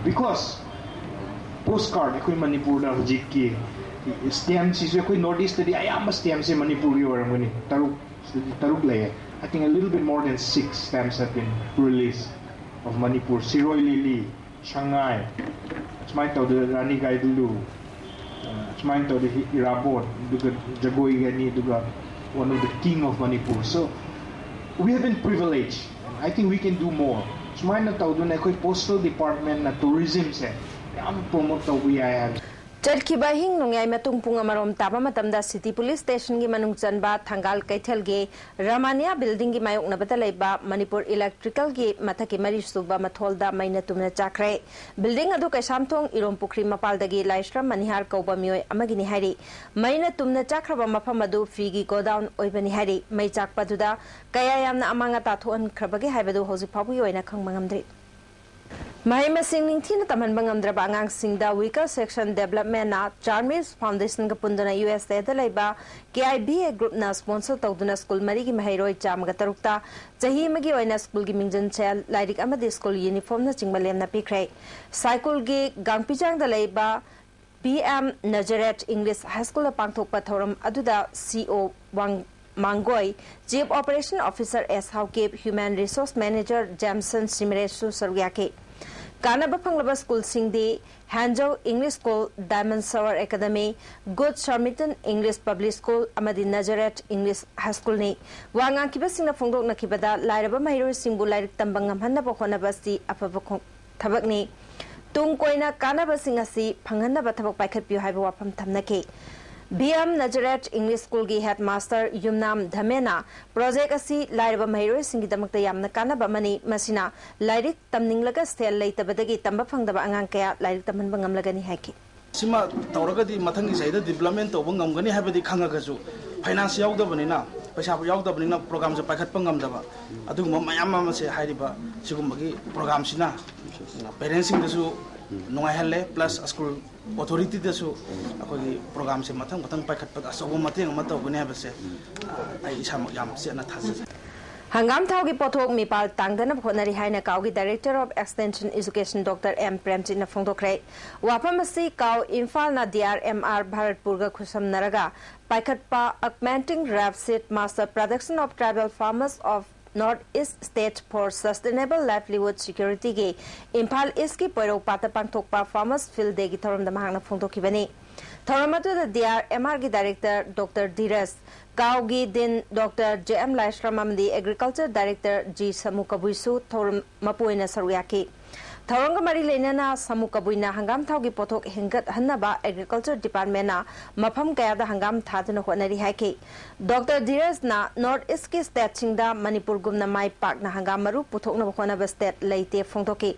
Because POS card ꯑꯩꯈꯣꯏ ꯃꯅꯤꯄꯨꯔꯗ ꯍꯧꯖꯤꯛꯀꯤ ꯁ꯭ꯇꯦꯝꯁꯤꯁꯨ ꯑꯩꯈꯣꯏ ꯅꯣꯔꯠ ꯏꯁꯇꯗꯤ ꯑꯌꯥꯝꯕ ꯁ꯭ꯇꯦꯝꯁꯦ ꯃꯅꯤꯄꯨꯔꯒꯤ ꯑꯣꯏꯔꯝꯒꯅꯤ꯫ ꯇꯔꯨꯛ, ꯁꯤꯗꯗꯤ ꯇꯔꯨꯛ ꯂꯩꯌꯦ꯫ I think a little bit more than six stamps have been released of Manipur. ꯁꯤꯔꯣꯏ ꯂꯤꯂꯤ, ꯁꯉꯥꯏ, ꯁꯨꯃꯥꯏꯅ ꯇꯧꯗꯅ ꯔꯥꯅꯤ ꯒꯥꯏꯗꯨꯂꯨ, ꯑ, ꯁꯨꯃꯥꯏꯅ ꯇꯧꯗꯅ ꯏꯔꯥꯕꯣꯠ, ꯑꯗꯨꯒ ꯖꯒꯣꯏꯒꯤ ꯑꯅꯤ, ꯑꯗꯨꯒ one of the king of Manipur. So we have been privileged. I think we can do more. ꯁꯨꯃꯥꯏꯅ ꯇꯧꯗꯨꯅ ꯑꯩꯈꯣꯏ ꯄꯣꯁꯇꯦꯜ ꯗꯤꯄꯥꯔꯠꯃꯦꯟꯠꯅ ꯇꯨꯔꯤꯖꯝꯁꯦ ꯌꯥꯝ ꯄ꯭ꯔꯣꯃꯣꯠ ꯇꯧꯕ ꯌꯥꯏ ꯍꯥꯏꯕ꯫ ꯆꯠꯈꯤꯕ ꯑꯍꯤꯡ ꯅꯣꯡꯌꯥꯏ ꯃꯇꯨꯡ ꯄꯨꯡ ꯑꯃꯔꯣꯝ ꯇꯥꯕ ꯃꯇꯝꯗ ꯁꯤꯇꯤ ꯄꯨꯂꯤꯁ ꯁ꯭ꯇꯦꯁꯟꯒꯤ ꯃꯅꯨꯡ ꯆꯟꯕ ꯊꯪꯒꯥꯜ ꯀꯩꯊꯦꯜꯒꯤ ꯔꯃꯥꯅꯤꯌꯥ ꯕꯤꯜꯗꯤꯡꯒꯤ ꯃꯥꯌꯣꯛꯅꯕꯗ ꯂꯩꯕ ꯃꯅꯤꯄꯨꯔ ꯏꯂꯦꯛꯇ꯭ꯔꯤꯀꯦꯜꯒꯤ ꯃꯊꯛꯀꯤ ꯃꯔꯤꯁꯨꯕ ꯃꯊꯣꯜꯗ ꯃꯩꯅ ꯇꯨꯝꯅ ꯆꯥꯛꯈ꯭ꯔꯦ꯫ ꯕꯤꯜꯗꯤꯡ ꯑꯗꯨ ꯀꯩꯁꯥꯝꯊꯣꯡ ꯏꯔꯣꯝ ꯄꯨꯈ꯭ꯔꯤ ꯃꯄꯥꯜꯗꯒꯤ ꯂꯥꯏꯁ꯭ꯔꯝ ꯃꯅꯤꯍꯥꯔ ꯀꯧꯕ ꯃꯤꯑꯣꯏ ꯑꯃꯒꯤꯅꯤ ꯍꯥꯏꯔꯤ꯫ ꯃꯩꯅ ꯇꯨꯝꯅ ꯆꯥꯛꯈ꯭ꯔꯕ ꯃꯐꯝ ꯑꯗꯨ ꯐꯤꯒꯤ ꯒꯣꯗꯥꯎꯟ ꯑꯣꯏꯕꯅꯤ ꯍꯥꯏꯔꯤ꯫ ꯃꯩ ꯆꯥꯛꯄꯗꯨꯗ ꯀꯌꯥ ꯌꯥꯝꯅ ꯑꯃꯥꯡ ꯑꯇꯥ ꯊꯣꯛꯍꯟꯈ꯭ꯔꯕꯒꯦ ꯍꯥꯏꯕꯗꯨ ꯍꯧꯖꯤꯛ ꯐꯥꯎꯕꯒꯤ ꯑꯣꯏꯅ ꯈꯪꯕ ꯉꯝꯗ꯭ꯔꯤ꯫ ꯃꯍꯩ ꯃꯁꯤꯡ ꯅꯤꯡꯊꯤꯅ ꯇꯝꯍꯟꯕ ꯉꯝꯗ꯭ꯔꯕ ꯑꯉꯥꯡꯁꯤꯡꯗ Weaker Section Development ꯅ Charmis Foundation ꯒ ꯄꯨꯟꯗꯨꯅ ꯌꯨ ꯑꯦꯁ ꯑꯦ ꯗ ꯂꯩꯕ ꯀꯦ ꯑꯥꯏ ꯕꯤ ꯑꯦ Group ꯅ sponsor ꯇꯧꯗꯨꯅ ꯁ꯭ꯀꯨꯜ ꯃꯔꯤꯒꯤ ꯃꯍꯩꯔꯣꯏ ꯆꯥꯝꯃꯒ ꯇꯔꯨꯛꯇ ꯆꯍꯤ ꯑꯃꯒꯤ ꯑꯣꯏꯅ ꯁ꯭ꯀꯨꯜꯒꯤ ꯃꯤꯡꯖꯟ ꯁꯦꯜ, ꯂꯥꯏꯔꯤꯛ ꯑꯃꯗꯤ ꯁ꯭ꯀꯨꯜ ꯌꯨꯅꯤꯐꯣꯔꯝꯅꯆꯤꯡꯕ ꯂꯦꯝꯅ ꯄꯤꯈ꯭ꯔꯦ꯫ ꯁꯥꯏꯀꯨꯜꯒꯤ ꯒꯥꯡꯄꯤꯖꯥꯡꯗ ꯂꯩꯕ B M Nazareth English High School ꯗ ꯄꯥꯡꯊꯣꯛꯄ ꯊꯧꯔꯝ ꯑꯗꯨꯗ ꯁꯤ ꯏ ꯑꯣ ꯋꯥꯡ-, ꯃꯥꯡꯒꯣꯏ, Chief Operations Officer ꯑꯦꯁ ꯍꯥꯎꯀꯤꯞ, Human Resource Manager ꯖꯦꯝꯁꯟ ꯁꯤꯃꯔꯦꯁꯁꯨ ꯁꯔꯨꯛ ꯌꯥꯈꯤ꯫ ꯀꯥꯟꯅꯕ ꯐꯪꯂꯕ ꯁ꯭ꯀꯨꯜꯁꯤꯡꯗꯤ ꯍꯦꯟꯖꯧ English School, Diamond Shower Academy, Good Samaritan English Public School ꯑꯃꯗꯤ ꯅꯖꯔꯦꯠ English High School ꯅꯤ꯫ ꯋꯥ ꯉꯥꯡꯈꯤꯕꯁꯤꯡꯅ ꯐꯣꯡꯗꯣꯛꯅꯈꯤꯕꯗ, ꯂꯥꯏꯔꯕ ꯃꯍꯩꯔꯣꯏꯁꯤꯡꯕꯨ ꯂꯥꯏꯔꯤꯛ ꯇꯝꯕ ꯉꯝꯍꯟꯅꯕ ꯍꯣꯠꯅꯕ ꯑꯁꯤ ꯑꯐꯕ ꯈꯣꯡ-, ꯊꯕꯛꯅꯤ꯫ ꯇꯨꯡ ꯀꯣꯏꯅ ꯀꯥꯟꯅꯕꯁꯤꯡ ꯑꯁꯤ ꯐꯪꯍꯟꯅꯕ ꯊꯕꯛ ꯄꯥꯏꯈꯠꯄꯤꯌꯨ ꯍꯥꯏꯕ ꯋꯥꯐꯝ ꯊꯝꯅꯈꯤ꯫ B M Nazareth English School ꯒꯤ headmaster ꯌꯨꯝꯅꯥꯝ ꯙꯃꯦꯅ project ꯑꯁꯤ ꯂꯥꯏꯔꯕ ꯃꯍꯩꯔꯣꯏꯁꯤꯡꯒꯤꯗꯃꯛꯇ ꯌꯥꯝꯅ ꯀꯥꯟꯅꯕ ꯑꯃꯅꯤ꯫ ꯃꯁꯤꯅ ꯂꯥꯏꯔꯤꯛ ꯇꯝꯅꯤꯡꯂꯒ ꯁꯦꯜ ꯂꯩꯇꯕꯗꯒꯤ ꯇꯝꯕ ꯐꯪꯗꯕ ꯑꯉꯥꯡ ꯀꯌꯥ ꯂꯥꯏꯔꯤꯛ ꯇꯝꯍꯟꯕ ꯉꯝꯂꯒꯅꯤ ꯍꯥꯏꯈꯤ꯫ ꯁꯤꯃ ꯇꯧꯔꯒꯗꯤ ꯃꯊꯪꯒꯤ ꯆꯍꯤꯗ development ꯇꯧꯕ ꯉꯝꯒꯅꯤ ꯍꯥꯏꯕꯗꯤ ꯈꯪꯉꯒꯁꯨ, finance ꯌꯥꯎꯗꯕꯅꯤꯅ, ꯄꯩꯁꯥ ꯌꯥꯎꯗꯕꯅꯤꯅ program ꯁꯦ ꯄꯥꯏꯈꯠꯄ ꯉꯝꯗꯕ, ꯑꯗꯨꯒꯨꯝꯕ ꯃꯌꯥꯝ ꯑꯃꯁꯦ ꯍꯥꯏꯔꯤꯕ ꯁꯤꯒꯨꯝꯕꯒꯤ program ꯁꯤꯅ parents ꯁꯤꯡꯗꯁꯨ ꯅꯨꯡꯉꯥꯏꯍꯜꯂꯦ, plus school authority ꯗꯁꯨ ꯑꯩꯈꯣꯏꯒꯤ program ꯁꯦ ꯃꯊꯪ ꯃꯊꯪ ꯄꯥꯏꯈꯠꯄꯗ ꯑꯆꯧꯕ ꯃꯇꯦꯡ ꯑꯃ ꯇꯧꯒꯅꯤ ꯍꯥꯏꯕꯁꯦ, ꯑ, ꯑꯩ ꯏꯁꯥꯃꯛ ꯌꯥꯝ ꯆꯦꯠꯅ ꯊꯥꯖꯖꯩ꯫ ꯍꯪꯒꯥꯝ ꯊꯥꯎꯒꯤ ꯄꯣꯠꯊꯣꯛ ꯃꯤꯄꯥꯜ ꯇꯥꯡꯗꯅꯕ ꯍꯣꯠꯅꯔꯤ ꯍꯥꯏꯅ ꯀꯥꯎꯒꯤ Director of Extension Education Doctor M ꯄ꯭ꯔꯦꯝꯖꯤꯠꯅ ꯐꯣꯡꯗꯣꯛꯈ꯭ꯔꯦ꯫ ꯋꯥꯐꯝ ꯑꯁꯤ ꯀꯥꯎ ꯏꯝꯐꯥꯜꯅ ꯗꯤ ꯑꯥꯔ ꯑꯦꯝ ꯑꯥꯔ ꯚꯥꯔꯠꯄꯨꯔꯒ ꯈꯨꯠꯁꯝꯅꯔꯒ ꯄꯥꯏꯈꯠꯄ Augmenting Rapeseed Master Production of Tribal Farmers of North East State for Sustainable Livelihood Security ꯒꯤ ꯏꯝꯐꯥꯜ ꯏꯁꯀꯤ ꯄꯣꯏꯔꯧ ꯄꯥꯠꯇ ꯄꯥꯡꯊꯣꯛꯄ Farmers Field Day ꯒꯤ ꯊꯧꯔꯝꯗ ꯃꯍꯥꯛꯅ ꯐꯣꯡꯗꯣꯛꯈꯤꯕꯅꯤ꯫ ꯊꯧꯔꯝ ꯑꯗꯨꯗ ꯗꯤ ꯑꯥꯔ ꯑꯦꯝ ꯑꯥꯔ ꯒꯤ Director Doctor ꯙꯤꯔꯖ, ꯀꯥꯎꯒꯤ Dean Doctor J M Laishram ꯑꯃꯗꯤ Agriculture Director ꯖꯤ ꯁꯃꯨ ꯀꯕꯨꯏꯁꯨ ꯊꯧꯔꯝ ꯃꯄꯨ ꯑꯣꯏꯅ ꯁꯔꯨꯛ ꯌꯥꯈꯤ꯫ ꯊꯧꯔꯝꯒ ꯃꯔꯤ ꯂꯩꯅꯅ ꯁꯃꯨ ꯀꯕꯨꯏꯅ ꯍꯪꯒꯥꯝ ꯊꯥꯎꯒꯤ ꯄꯣꯠꯊꯣꯛ ꯍꯦꯟꯒꯠꯍꯟꯅꯕ Agriculture Department ꯅ ꯃꯐꯝ ꯀꯌꯥꯗ ꯍꯪꯒꯥꯝ ꯊꯥꯗꯨꯅ ꯍꯣꯠꯅꯔꯤ ꯍꯥꯏꯈꯤ꯫ ꯗꯣꯛꯇꯔ ꯙꯤꯔꯖꯅ North East ꯀꯤ state ꯁꯤꯡꯗ ꯃꯅꯤꯄꯨꯔꯒꯨꯝꯅ ꯃꯥꯏ ꯄꯥꯛꯅ ꯍꯪꯒꯥꯝ ꯃꯔꯨ ꯄꯨꯊꯣꯛꯅꯕ ꯍꯣꯠꯅꯕ state ꯂꯩꯇꯦ ꯐꯣꯡꯗꯣꯛꯈꯤ꯫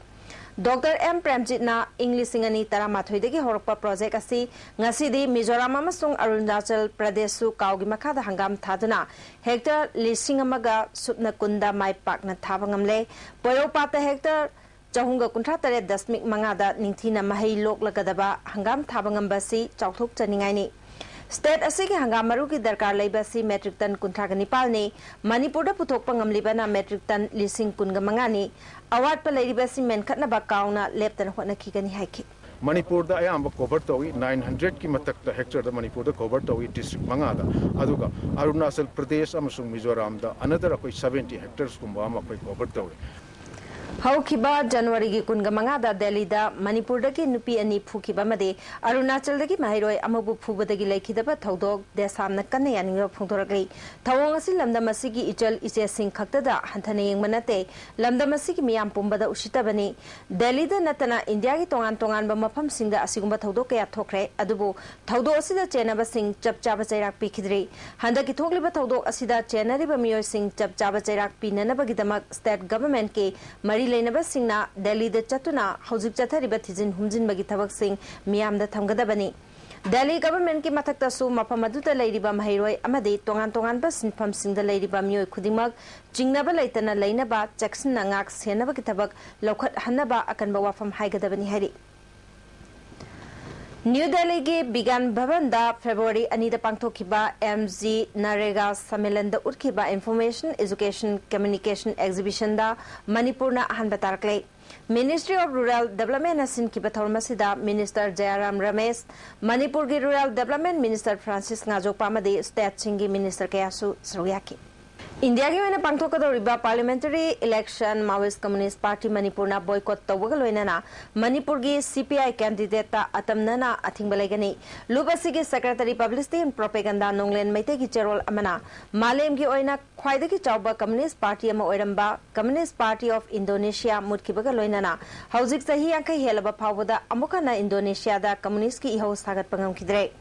ꯗꯣꯛꯇꯔ ꯑꯦꯝ ꯄ꯭ꯔꯦꯝꯖꯤꯠꯅ ꯏꯪ ꯂꯤꯁꯤꯡ ꯑꯅꯤ ꯇꯔꯥꯃꯥꯊꯣꯏꯗꯒꯤ ꯍꯧꯔꯛꯄ project ꯑꯁꯤ ꯉꯁꯤꯗꯤ ꯃꯤꯖꯣꯔꯥꯝ ꯑꯃꯁꯨꯡ ꯑꯔꯨꯅꯥꯆꯜ ꯄ꯭ꯔꯗꯦꯁꯁꯨ ꯀꯥꯎꯒꯤ ꯃꯈꯥꯗ ꯍꯪꯒꯥꯝ ꯊꯥꯗꯨꯅ hectare ꯂꯤꯁꯤꯡ ꯑꯃꯒ ꯁꯨꯞꯅ ꯀꯨꯟꯗ ꯃꯥꯏ ꯄꯥꯛꯅ ꯊꯥꯕ ꯉꯝꯂꯦ꯫ ꯄꯣꯏꯔꯧ ꯄꯥꯠꯇ hectare ꯆꯍꯨꯝꯒ ꯀꯨꯟꯊ꯭ꯔꯥ ꯇꯔꯦꯠ ꯗꯁꯃꯤꯛ ꯃꯉꯥꯗ ꯅꯤꯡꯊꯤꯅ ꯃꯍꯩ ꯂꯣꯛꯂꯒꯗꯕ ꯍꯪꯒꯥꯝ ꯊꯥꯕ ꯉꯝꯕ ꯑꯁꯤ ꯆꯥꯎꯊꯣꯛꯆꯅꯤꯡꯉꯥꯏꯅꯤ꯫ State ꯑꯁꯤꯒꯤ ꯍꯪꯒꯥꯝ ꯃꯔꯨꯒꯤ ꯗꯔꯀꯥꯔ ꯂꯩꯕ ꯑꯁꯤ metric ton ꯀꯨꯟꯊ꯭ꯔꯥꯒ ꯅꯤꯄꯥꯜꯅꯤ꯫ ꯃꯅꯤꯄꯨꯔꯗ ꯄꯨꯊꯣꯛꯄ ꯉꯝꯂꯤꯕꯅ metric ton ꯂꯤꯁꯤꯡ ꯀꯨꯟꯒ ꯃꯉꯥꯅꯤ꯫ ꯑꯋꯥꯠꯄ ꯂꯩꯔꯤꯕ ꯑꯁꯤ ꯃꯦꯟꯈꯠꯅꯕ ꯀꯥꯎꯅ ꯂꯦꯞꯇꯅ ꯍꯣꯠꯅꯈꯤꯒꯅꯤ ꯍꯥꯏꯈꯤ꯫ ꯃꯅꯤꯄꯨꯔꯗ ꯑꯌꯥꯝꯕ cover ꯇꯧꯏ, nine hundred ꯀꯤ ꯃꯊꯛꯇ hectare ꯗ ꯃꯅꯤꯄꯨꯔꯗ cover ꯇꯧꯏ district ꯃꯉꯥꯗ, ꯑꯗꯨꯒ ꯑꯔꯨꯅꯥꯆꯜ ꯄ꯭ꯔꯗꯦꯁ ꯑꯃꯁꯨꯡ ꯃꯤꯖꯣꯔꯥꯝꯗ another ꯑꯩꯈꯣꯏ seventy hectares ꯀꯨꯝꯕ ꯑꯃ ꯑꯩꯈꯣꯏ cover ꯇꯧꯏ꯫ ꯍꯧꯈꯤꯕ ꯖꯅꯋꯥꯔꯤꯒꯤ ꯀꯨꯟꯒ ꯃꯉꯥꯗ ꯗꯦꯜꯂꯤꯗ ꯃꯅꯤꯄꯨꯔꯗꯒꯤ ꯅꯨꯄꯤ ꯑꯅꯤ ꯐꯨꯈꯤꯕ ꯑꯃꯗꯤ ꯑꯔꯨꯅꯥꯆꯜꯗꯒꯤ ꯃꯍꯩꯔꯣꯏ ꯑꯃꯕꯨ ꯐꯨꯕꯗꯒꯤ ꯂꯩꯈꯤꯗꯕ ꯊꯧꯗꯣꯛ ꯗꯦꯁꯥꯝꯅ ꯀꯟꯅ ꯌꯥꯅꯤꯡꯕ ꯐꯣꯡꯗꯣꯔꯛꯂꯤ꯫ ꯊꯧꯑꯣꯡ ꯑꯁꯤ ꯂꯝꯗꯝ ꯑꯁꯤꯒꯤ ꯏꯆꯜ ꯏꯆꯦꯁꯤꯡ ꯈꯛꯇꯗ ꯍꯟꯊꯅ ꯌꯦꯡꯕ ꯅꯠꯇꯦ, ꯂꯝꯗꯝ ꯑꯁꯤꯒꯤ ꯃꯤꯌꯥꯝ ꯄꯨꯝꯕꯗ ꯎꯁꯤꯠꯇꯕꯅꯤ꯫ ꯗꯦꯜꯂꯤꯗ ꯅꯠꯇꯅ ꯏꯟꯗꯤꯌꯥꯒꯤ ꯇꯣꯉꯥꯟ ꯇꯣꯉꯥꯟꯕ ꯃꯐꯝꯁꯤꯡꯗ ꯑꯁꯤꯒꯨꯝꯕ ꯊꯧꯗꯣꯛ ꯀꯌꯥ ꯊꯣꯛꯈ꯭ꯔꯦ, ꯑꯗꯨꯕꯨ ꯊꯧꯗꯣꯛ ꯑꯁꯤꯗ ꯆꯦꯟꯅꯕꯁꯤꯡ ꯆꯞ ꯆꯥꯕ ꯆꯩꯔꯥꯛ ꯄꯤꯈꯤꯗ꯭ꯔꯤ꯫ ꯍꯟꯗꯛꯀꯤ ꯊꯣꯛꯂꯤꯕ ꯊꯧꯗꯣꯛ ꯑꯁꯤꯗ ꯆꯦꯟꯅꯔꯤꯕ ꯃꯤꯑꯣꯏꯁꯤꯡ ꯆꯞ ꯆꯥꯕ ꯆꯩꯔꯥꯛ ꯄꯤꯅꯅꯕꯒꯤꯗꯃꯛ state government ꯀꯤ ꯃꯔꯤ ꯂꯩꯅꯕꯁꯤꯡꯅ ꯗꯦꯜꯂꯤꯗ ꯆꯠꯇꯨꯅ ꯍꯧꯖꯤꯛ ꯆꯠꯊꯔꯤꯕ ꯊꯤꯖꯤꯟ ꯍꯨꯝꯖꯤꯟꯕꯒꯤ ꯊꯕꯛꯁꯤꯡ ꯃꯤꯌꯥꯝꯗ ꯊꯝꯒꯗꯕꯅꯤ꯫ ꯗꯦꯜꯂꯤ government ꯀꯤ ꯃꯊꯛꯇꯁꯨ ꯃꯐꯝ ꯑꯗꯨꯗ ꯂꯩꯔꯤꯕ ꯃꯍꯩꯔꯣꯏ ꯑꯃꯗꯤ ꯇꯣꯉꯥꯟ ꯇꯣꯉꯥꯟꯕ ꯁꯤꯟꯐꯝꯁꯤꯡꯗ ꯂꯩꯔꯤꯕ ꯃꯤꯑꯣꯏ ꯈꯨꯗꯤꯡꯃꯛ ꯆꯤꯡꯅꯕ ꯂꯩꯇꯅ ꯂꯩꯅꯕ, ꯆꯦꯛꯁꯤꯟꯅ ꯉꯥꯛ ꯁꯦꯟꯅꯕꯒꯤ ꯊꯕꯛ ꯂꯧꯈꯠꯍꯟꯅꯕ ꯑꯀꯟꯕ ꯋꯥꯐꯝ ꯍꯥꯏꯒꯗꯕꯅꯤ ꯍꯥꯏꯔꯤ꯫ ꯅ꯭ꯌꯨ ꯗꯦꯜꯂꯤꯒꯤ ꯕꯤꯒ꯭ꯌꯥꯟ ꯚꯕꯟꯗ ꯐꯦꯕ꯭ꯔꯨꯋꯥꯔꯤ ꯑꯅꯤꯗ ꯄꯥꯡꯊꯣꯛꯈꯤꯕ M G ꯅꯔꯦꯒꯥ ꯁꯝꯃꯦꯂꯟꯗ ꯎꯠꯈꯤꯕ Information Education Communication Exhibition ꯗ ꯃꯅꯤꯄꯨꯔꯅ ꯑꯍꯥꯟꯕ ꯇꯥꯔꯛꯂꯦ꯫ Ministry of Rural Development ꯅ ꯁꯤꯟꯈꯤꯕ ꯊꯧꯔꯝ ꯑꯁꯤꯗ Minister ꯖꯌꯥꯔꯥꯝ ꯔꯃꯦꯁ, ꯃꯅꯤꯄꯨꯔꯒꯤ Rural Development Minister ꯐ꯭ꯔꯥꯟꯁꯤꯁ ꯉꯥꯖꯣꯛꯄ ꯑꯃꯗꯤ state ꯁꯤꯡꯒꯤ minister ꯀꯌꯥꯁꯨ ꯁꯔꯨꯛ ꯌꯥꯈꯤ꯫ ꯏꯟꯗꯤꯌꯥꯒꯤ ꯑꯣꯏꯅ ꯄꯥꯡꯊꯣꯛꯀꯗꯧꯔꯤꯕ parliamentary election Maoist Communist Party ꯃꯅꯤꯄꯨꯔꯅ boycott ꯇꯧꯕꯒ ꯂꯣꯏꯅꯅ ꯃꯅꯤꯄꯨꯔꯒꯤ C P I candidate ꯇ ꯑꯇꯝꯅꯅ ꯑꯊꯤꯡꯕ ꯂꯩꯒꯅꯤ꯫ ꯂꯨꯞ ꯑꯁꯤꯒꯤ Secretary Publicity and Propaganda ꯅꯣꯡꯂꯦꯟ ꯃꯩꯇꯩꯒꯤ ꯆꯦꯔꯣꯜ ꯑꯃꯅ ꯃꯥꯂꯦꯝꯒꯤ ꯑꯣꯏꯅ ꯈ꯭ꯋꯥꯏꯗꯒꯤ ꯆꯥꯎꯕ Communist Party ꯑꯃ ꯑꯣꯏꯔꯝꯕ Communist Party of Indonesia ꯃꯨꯠꯈꯤꯕꯒ ꯂꯣꯏꯅꯅ ꯍꯧꯖꯤꯛ ꯆꯍꯤ ꯌꯥꯡꯈꯩ ꯍꯦꯜꯂꯕ ꯐꯥꯎꯕꯗ ꯑꯃꯨꯛ ꯍꯟꯅ ꯏꯟꯗꯣꯅꯦꯁꯤꯌꯥꯗ communist ꯀꯤ ꯏꯍꯧ ꯁꯥꯒꯠꯄ ꯉꯝꯈꯤꯗ꯭ꯔꯦ꯫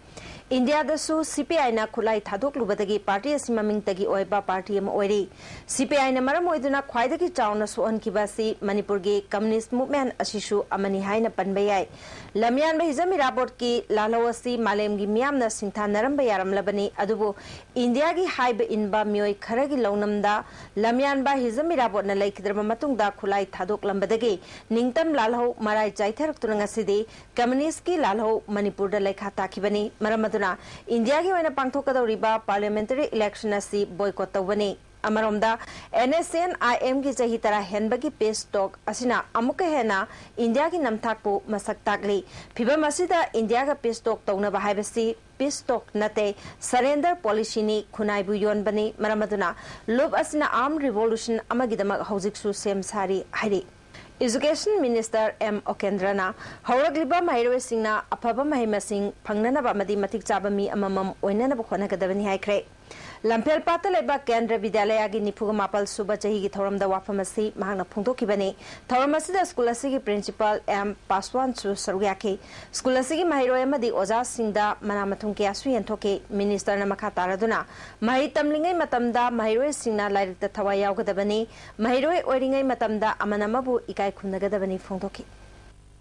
ꯏꯟꯗꯤꯌꯥꯗꯁꯨ ꯁꯤ ꯄꯤ ꯑꯥꯏꯅ ꯈꯨꯠꯂꯥꯏ ꯊꯥꯗꯣꯛꯂꯨꯕꯗꯒꯤ ꯄꯥꯔꯇꯤ ꯑꯁꯤ ꯃꯃꯤꯡꯇꯒꯤ ꯑꯣꯏꯕ ꯄꯥꯔꯇꯤ ꯑꯃ ꯑꯣꯏꯔꯤ꯫ ꯁꯤ ꯄꯤ ꯑꯥꯏꯅ ꯃꯔꯝ ꯑꯣꯏꯗꯨꯅ ꯈ꯭ꯋꯥꯏꯗꯒꯤ ꯆꯥꯎꯅ ꯁꯣꯛꯍꯟꯈꯤꯕ ꯑꯁꯤ ꯃꯅꯤꯄꯨꯔꯒꯤ ꯀꯝꯌꯨꯅꯤꯁ꯭ꯠ ꯃꯨꯚꯃꯦꯟꯠ ꯑꯁꯤꯁꯨ ꯑꯃꯅꯤ ꯍꯥꯏꯅ ꯄꯟꯕ ꯌꯥꯏ꯫ ꯂꯝꯌꯥꯟꯕ ꯍꯤꯖꯝ ꯏꯔꯥꯕꯣꯠꯀꯤ ꯂꯥꯜꯍꯧ ꯑꯁꯤ ꯃꯥꯂꯦꯝꯒꯤ ꯃꯤꯌꯥꯝꯅ ꯁꯤꯡꯊꯥꯅꯔꯝꯕ ꯌꯥꯔꯝꯂꯕꯅꯤ, ꯑꯗꯨꯕꯨ ꯏꯟꯗꯤꯌꯥꯒꯤ ꯍꯥꯏꯕ ꯏꯟꯕ ꯃꯤꯑꯣꯏ ꯈꯔꯒꯤ ꯂꯧꯅꯝꯗ ꯂꯝꯌꯥꯟꯕ ꯍꯤꯖꯝ ꯏꯔꯥꯕꯣꯠꯅ ꯂꯩꯈꯤꯗ꯭ꯔꯕ ꯃꯇꯨꯡꯗ ꯈꯨꯠꯂꯥꯏ ꯊꯥꯗꯣꯛꯂꯝꯕꯗꯒꯤ ꯅꯤꯡꯇꯝ ꯂꯥꯜꯍꯧ ꯃꯔꯥꯏ ꯆꯥꯏꯊꯔꯛꯇꯨꯅ ꯉꯁꯤꯗꯤ ꯀꯝꯌꯨꯅꯤꯁ꯭ꯠꯀꯤ ꯂꯥꯜꯍꯧ ꯃꯅꯤꯄꯨꯔꯗ ꯂꯩꯈꯥ ꯇꯥꯈꯤꯕꯅꯤ꯫ ꯃꯔꯝ ꯑꯗꯨꯅ ꯏꯟꯗꯤꯌꯥꯒꯤ ꯑꯣꯏꯅ ꯄꯥꯡꯊꯣꯛꯀꯗꯧꯔꯤꯕ ꯄꯥꯔꯂꯤꯌꯥꯃꯦꯟꯇꯔꯤ ꯏꯂꯦꯛꯁꯟ ꯑꯁꯤ ꯕꯣꯏꯀꯣꯠ ꯇꯧꯒꯅꯤ꯫ ꯑꯃꯔꯣꯝꯗ, ꯑꯦꯟ ꯑꯦꯁ ꯑꯦꯟ ꯑꯥꯏ ꯑꯦꯝꯒꯤ ꯆꯍꯤ ꯇꯔꯥ ꯍꯦꯟꯕꯒꯤ ꯄꯤꯁ ꯇꯣꯛ ꯑꯁꯤꯅ ꯑꯃꯨꯛꯀ ꯍꯦꯟꯅ ꯏꯟꯗꯤꯌꯥꯒꯤ ꯅꯝꯊꯥꯛꯄꯨ ꯃꯁꯛ ꯇꯥꯛꯂꯤ꯫ ꯐꯤꯚꯝ ꯑꯁꯤꯗ ꯏꯟꯗꯤꯌꯥꯒ ꯄꯤꯁ ꯇꯣꯛ ꯇꯧꯅꯕ ꯍꯥꯏꯕꯁꯤ ꯄꯤꯁ ꯇꯣꯛ ꯅꯠꯇꯦ, ꯁꯔꯦꯟꯗꯔ ꯄꯣꯂꯤꯁꯤꯅꯤ, ꯈꯨꯟꯅꯥꯏꯕꯨ ꯌꯣꯟꯕꯅꯤ꯫ ꯃꯔꯝ ꯑꯗꯨꯅ ꯂꯨꯞ ꯑꯁꯤꯅ ꯑꯥꯔꯝ ꯔꯤꯚꯣꯂꯨꯁꯟ ꯑꯃꯒꯤꯗꯃꯛ ꯍꯧꯖꯤꯛꯁꯨ ꯁꯦꯝ ꯁꯥꯔꯤ ꯍꯥꯏꯔꯤ꯫ ꯏꯖꯨꯀꯦꯁꯟ ꯃꯤꯅꯤꯁꯇꯔ ꯑꯦꯝ ꯑꯣꯀꯦꯟꯗ꯭ꯔꯅ ꯍꯧꯔꯛꯂꯤꯕ ꯃꯍꯩꯔꯣꯏꯁꯤꯡꯅ ꯑꯐꯕ ꯃꯍꯩ ꯃꯁꯤꯡ ꯐꯪꯅꯅꯕ ꯑꯃꯗꯤ ꯃꯇꯤꯛ ꯆꯥꯕ ꯃꯤ ꯑꯃꯃꯝ ꯑꯣꯏꯅꯅꯕ ꯍꯣꯠꯅꯒꯗꯕꯅꯤ ꯍꯥꯏꯈ꯭ꯔꯦ꯫ ꯂꯝꯐꯦꯜꯄꯥꯠꯇ ꯂꯩꯕ ꯀꯦꯟꯗ꯭ꯔ ꯕꯤꯗ꯭ꯌꯥꯂꯌꯥꯒꯤ ꯅꯤꯐꯨꯒ ꯃꯥꯄꯜ ꯁꯨꯕ ꯆꯍꯤꯒꯤ ꯊꯧꯔꯝꯗ ꯋꯥꯐꯝ ꯑꯁꯤ ꯃꯍꯥꯛꯅ ꯐꯣꯡꯗꯣꯛꯈꯤꯕꯅꯤ꯫ ꯊꯧꯔꯝ ꯑꯁꯤꯗ ꯁ꯭ꯀꯨꯜ ꯑꯁꯤꯒꯤ ꯄ꯭ꯔꯤꯟꯁꯤꯄꯥꯜ ꯑꯦꯝ ꯄꯥꯁꯋꯥꯟꯁꯨ ꯁꯔꯨꯛ ꯌꯥꯈꯤ꯫ ꯁ꯭ꯀꯨꯜ ꯑꯁꯤꯒꯤ ꯃꯍꯩꯔꯣꯏ ꯑꯃꯗꯤ ꯑꯣꯖꯥꯁꯤꯡꯗ ꯃꯅꯥ ꯃꯊꯨꯝ ꯀꯌꯥꯁꯨ ꯌꯦꯟꯊꯣꯛꯈꯤ꯫ ꯃꯤꯅꯤꯁꯇꯔꯅ ꯃꯈꯥ ꯇꯥꯔꯗꯨꯅ, ꯃꯍꯩ ꯇꯝꯂꯤꯉꯩ ꯃꯇꯝꯗ ꯃꯍꯩꯔꯣꯏꯁꯤꯡꯅ ꯂꯥꯏꯔꯤꯛꯇ ꯊꯋꯥꯏ ꯌꯥꯎꯒꯗꯕꯅꯤ, ꯃꯍꯩꯔꯣꯏ ꯑꯣꯏꯔꯤꯉꯩ ꯃꯇꯝꯗ ꯑꯃꯅ ꯑꯃꯕꯨ ꯏꯀꯥꯏ ꯈꯨꯝꯅꯒꯗꯕꯅꯤ ꯐꯣꯡꯗꯣꯛꯈꯤ꯫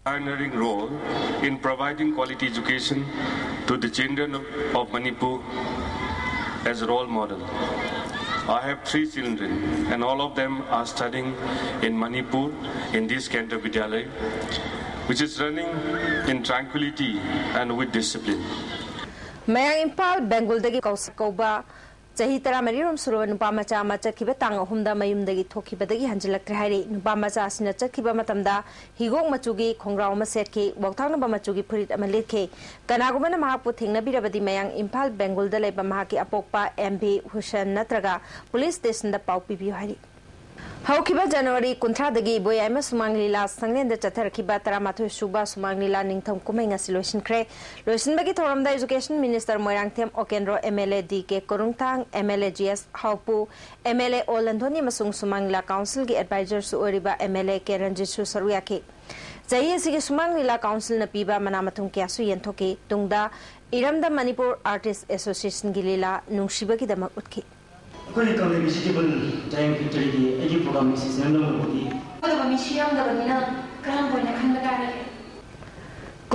Pioneering role in providing quality education to the children of, of Manipur as a role model. I have three children, and all of them are studying in Manipur in this Kendra Vidyalaya, which is running in tranquility and with discipline. ꯃꯌꯥꯡ ꯏꯝꯐꯥꯜ ꯕꯦꯡꯒꯨꯜꯗꯒꯤ ꯀꯧꯁ ꯀꯧꯕ ꯆꯍꯤ ꯇꯔꯥꯃꯔꯤ ꯔꯣꯝ ꯁꯨꯔꯕ ꯅꯨꯄꯥ ꯃꯆꯥ ꯑꯃ ꯆꯠꯈꯤꯕ ꯇꯥꯡ ꯑꯍꯨꯝꯗ ꯃꯌꯨꯝꯗꯒꯤ ꯊꯣꯛꯈꯤꯕꯗꯒꯤ ꯍꯟꯖꯤꯜꯂꯛꯇ꯭ꯔꯦ ꯍꯥꯏꯔꯤ꯫ ꯅꯨꯄꯥ ꯃꯆꯥ ꯑꯁꯤꯅ ꯆꯠꯈꯤꯕ ꯃꯇꯝꯗ ꯍꯤꯒꯣꯛ ꯃꯆꯨꯒꯤ ꯈꯣꯡꯒ꯭ꯔꯥꯎ ꯑꯃ ꯁꯦꯠꯈꯤ, ꯋꯥꯎꯊꯥꯡꯅꯕ ꯃꯆꯨꯒꯤ ꯐꯨꯔꯤꯠ ꯑꯃ ꯂꯤꯠꯈꯤ꯫ ꯀꯅꯥꯒꯨꯝꯕꯅ ꯃꯍꯥꯛꯄꯨ ꯊꯦꯡꯅꯕꯤꯔꯕꯗꯤ ꯃꯌꯥꯡ ꯏꯝꯐꯥꯜ ꯕꯦꯡꯒꯨꯜꯗ ꯂꯩꯕ ꯃꯍꯥꯛꯀꯤ ꯑꯄꯣꯛꯄ ꯑꯦꯝ ꯚꯤ ꯍꯨꯁꯦꯟ ꯅꯠꯇ꯭ꯔꯒ ꯄꯨꯂꯤꯁ ꯁ꯭ꯇꯦꯁꯟꯗ ꯄꯥꯎ ꯄꯤꯕꯤꯌꯨ ꯍꯥꯏꯔꯤ꯫ ꯍꯧꯈꯤꯕ ꯖꯅꯋꯥꯔꯤ ꯀꯨꯟꯊ꯭ꯔꯥꯗꯒꯤ ꯏꯕꯣꯌꯥꯏꯃ ꯁꯨꯃꯥꯡ ꯂꯤꯂꯥ ꯁꯪꯂꯦꯟꯗ ꯆꯠꯊꯔꯛꯈꯤꯕ ꯇꯔꯥꯃꯥꯊꯣꯏ ꯁꯨꯕ ꯁꯨꯃꯥꯡ ꯂꯤꯂꯥ ꯅꯤꯡꯊꯝ ꯀꯨꯝꯍꯩ ꯉꯁꯤ ꯂꯣꯏꯁꯤꯟꯈ꯭ꯔꯦ꯫ ꯂꯣꯏꯁꯤꯟꯕꯒꯤ ꯊꯧꯔꯝꯗ education minister Moirangthem Okendro, M L A D K Korungthang, M L A G S Haupu, M L A O Lanthoni ꯑꯃꯁꯨꯡ ꯁꯨꯃꯥꯡ ꯂꯤꯂꯥ ꯀꯥꯎꯟꯁꯤꯜꯒꯤ ꯑꯦꯗꯚꯥꯏꯖꯔꯁꯨ ꯑꯣꯏꯔꯤꯕ ꯑꯦꯝ ꯑꯦꯜ ꯑꯦ ꯀꯦ ꯔꯟꯖꯤꯠꯁꯨ ꯁꯔꯨꯛ ꯌꯥꯈꯤ꯫ ꯆꯍꯤ ꯑꯁꯤꯒꯤ ꯁꯨꯃꯥꯡ ꯂꯤꯂꯥ ꯀꯥꯎꯟꯁꯤꯜꯅ ꯄꯤꯕ ꯃꯅꯥ ꯃꯊꯨꯝ ꯀꯌꯥꯁꯨ ꯌꯦꯟꯊꯣꯛꯈꯤ꯫ ꯇꯨꯡꯗ ꯏꯔꯝꯗꯝ ꯃꯅꯤꯄꯨꯔ ꯑꯥꯔꯇꯤꯁ ꯑꯦꯁꯣꯁꯤꯌꯦꯁꯟꯒꯤ ꯂꯤꯂꯥ ꯅꯨꯡꯁꯤꯕꯒꯤꯗꯃꯛ ꯎꯠꯈꯤ꯫ ꯑꯩꯈꯣꯏ ꯀꯪꯂꯩ ꯚꯦꯖꯤꯇꯦꯕꯜ ꯗꯥꯏꯔꯤꯡ ꯐꯦꯛꯇꯔꯤꯒꯤ ꯑꯩꯒꯤ ꯄ꯭ꯔꯣꯒ꯭ꯔꯥꯝ ꯑꯦꯁꯤꯁꯇꯦꯟ ꯑꯃ ꯑꯣꯏꯕꯒꯤ ꯐꯠꯇꯕ ꯃꯤ ꯁꯤꯔꯝꯗꯕꯅꯤꯅ ꯀꯔꯝꯕ ꯑꯣꯏꯅ ꯈꯟꯕ ꯇꯥꯔꯒꯦ?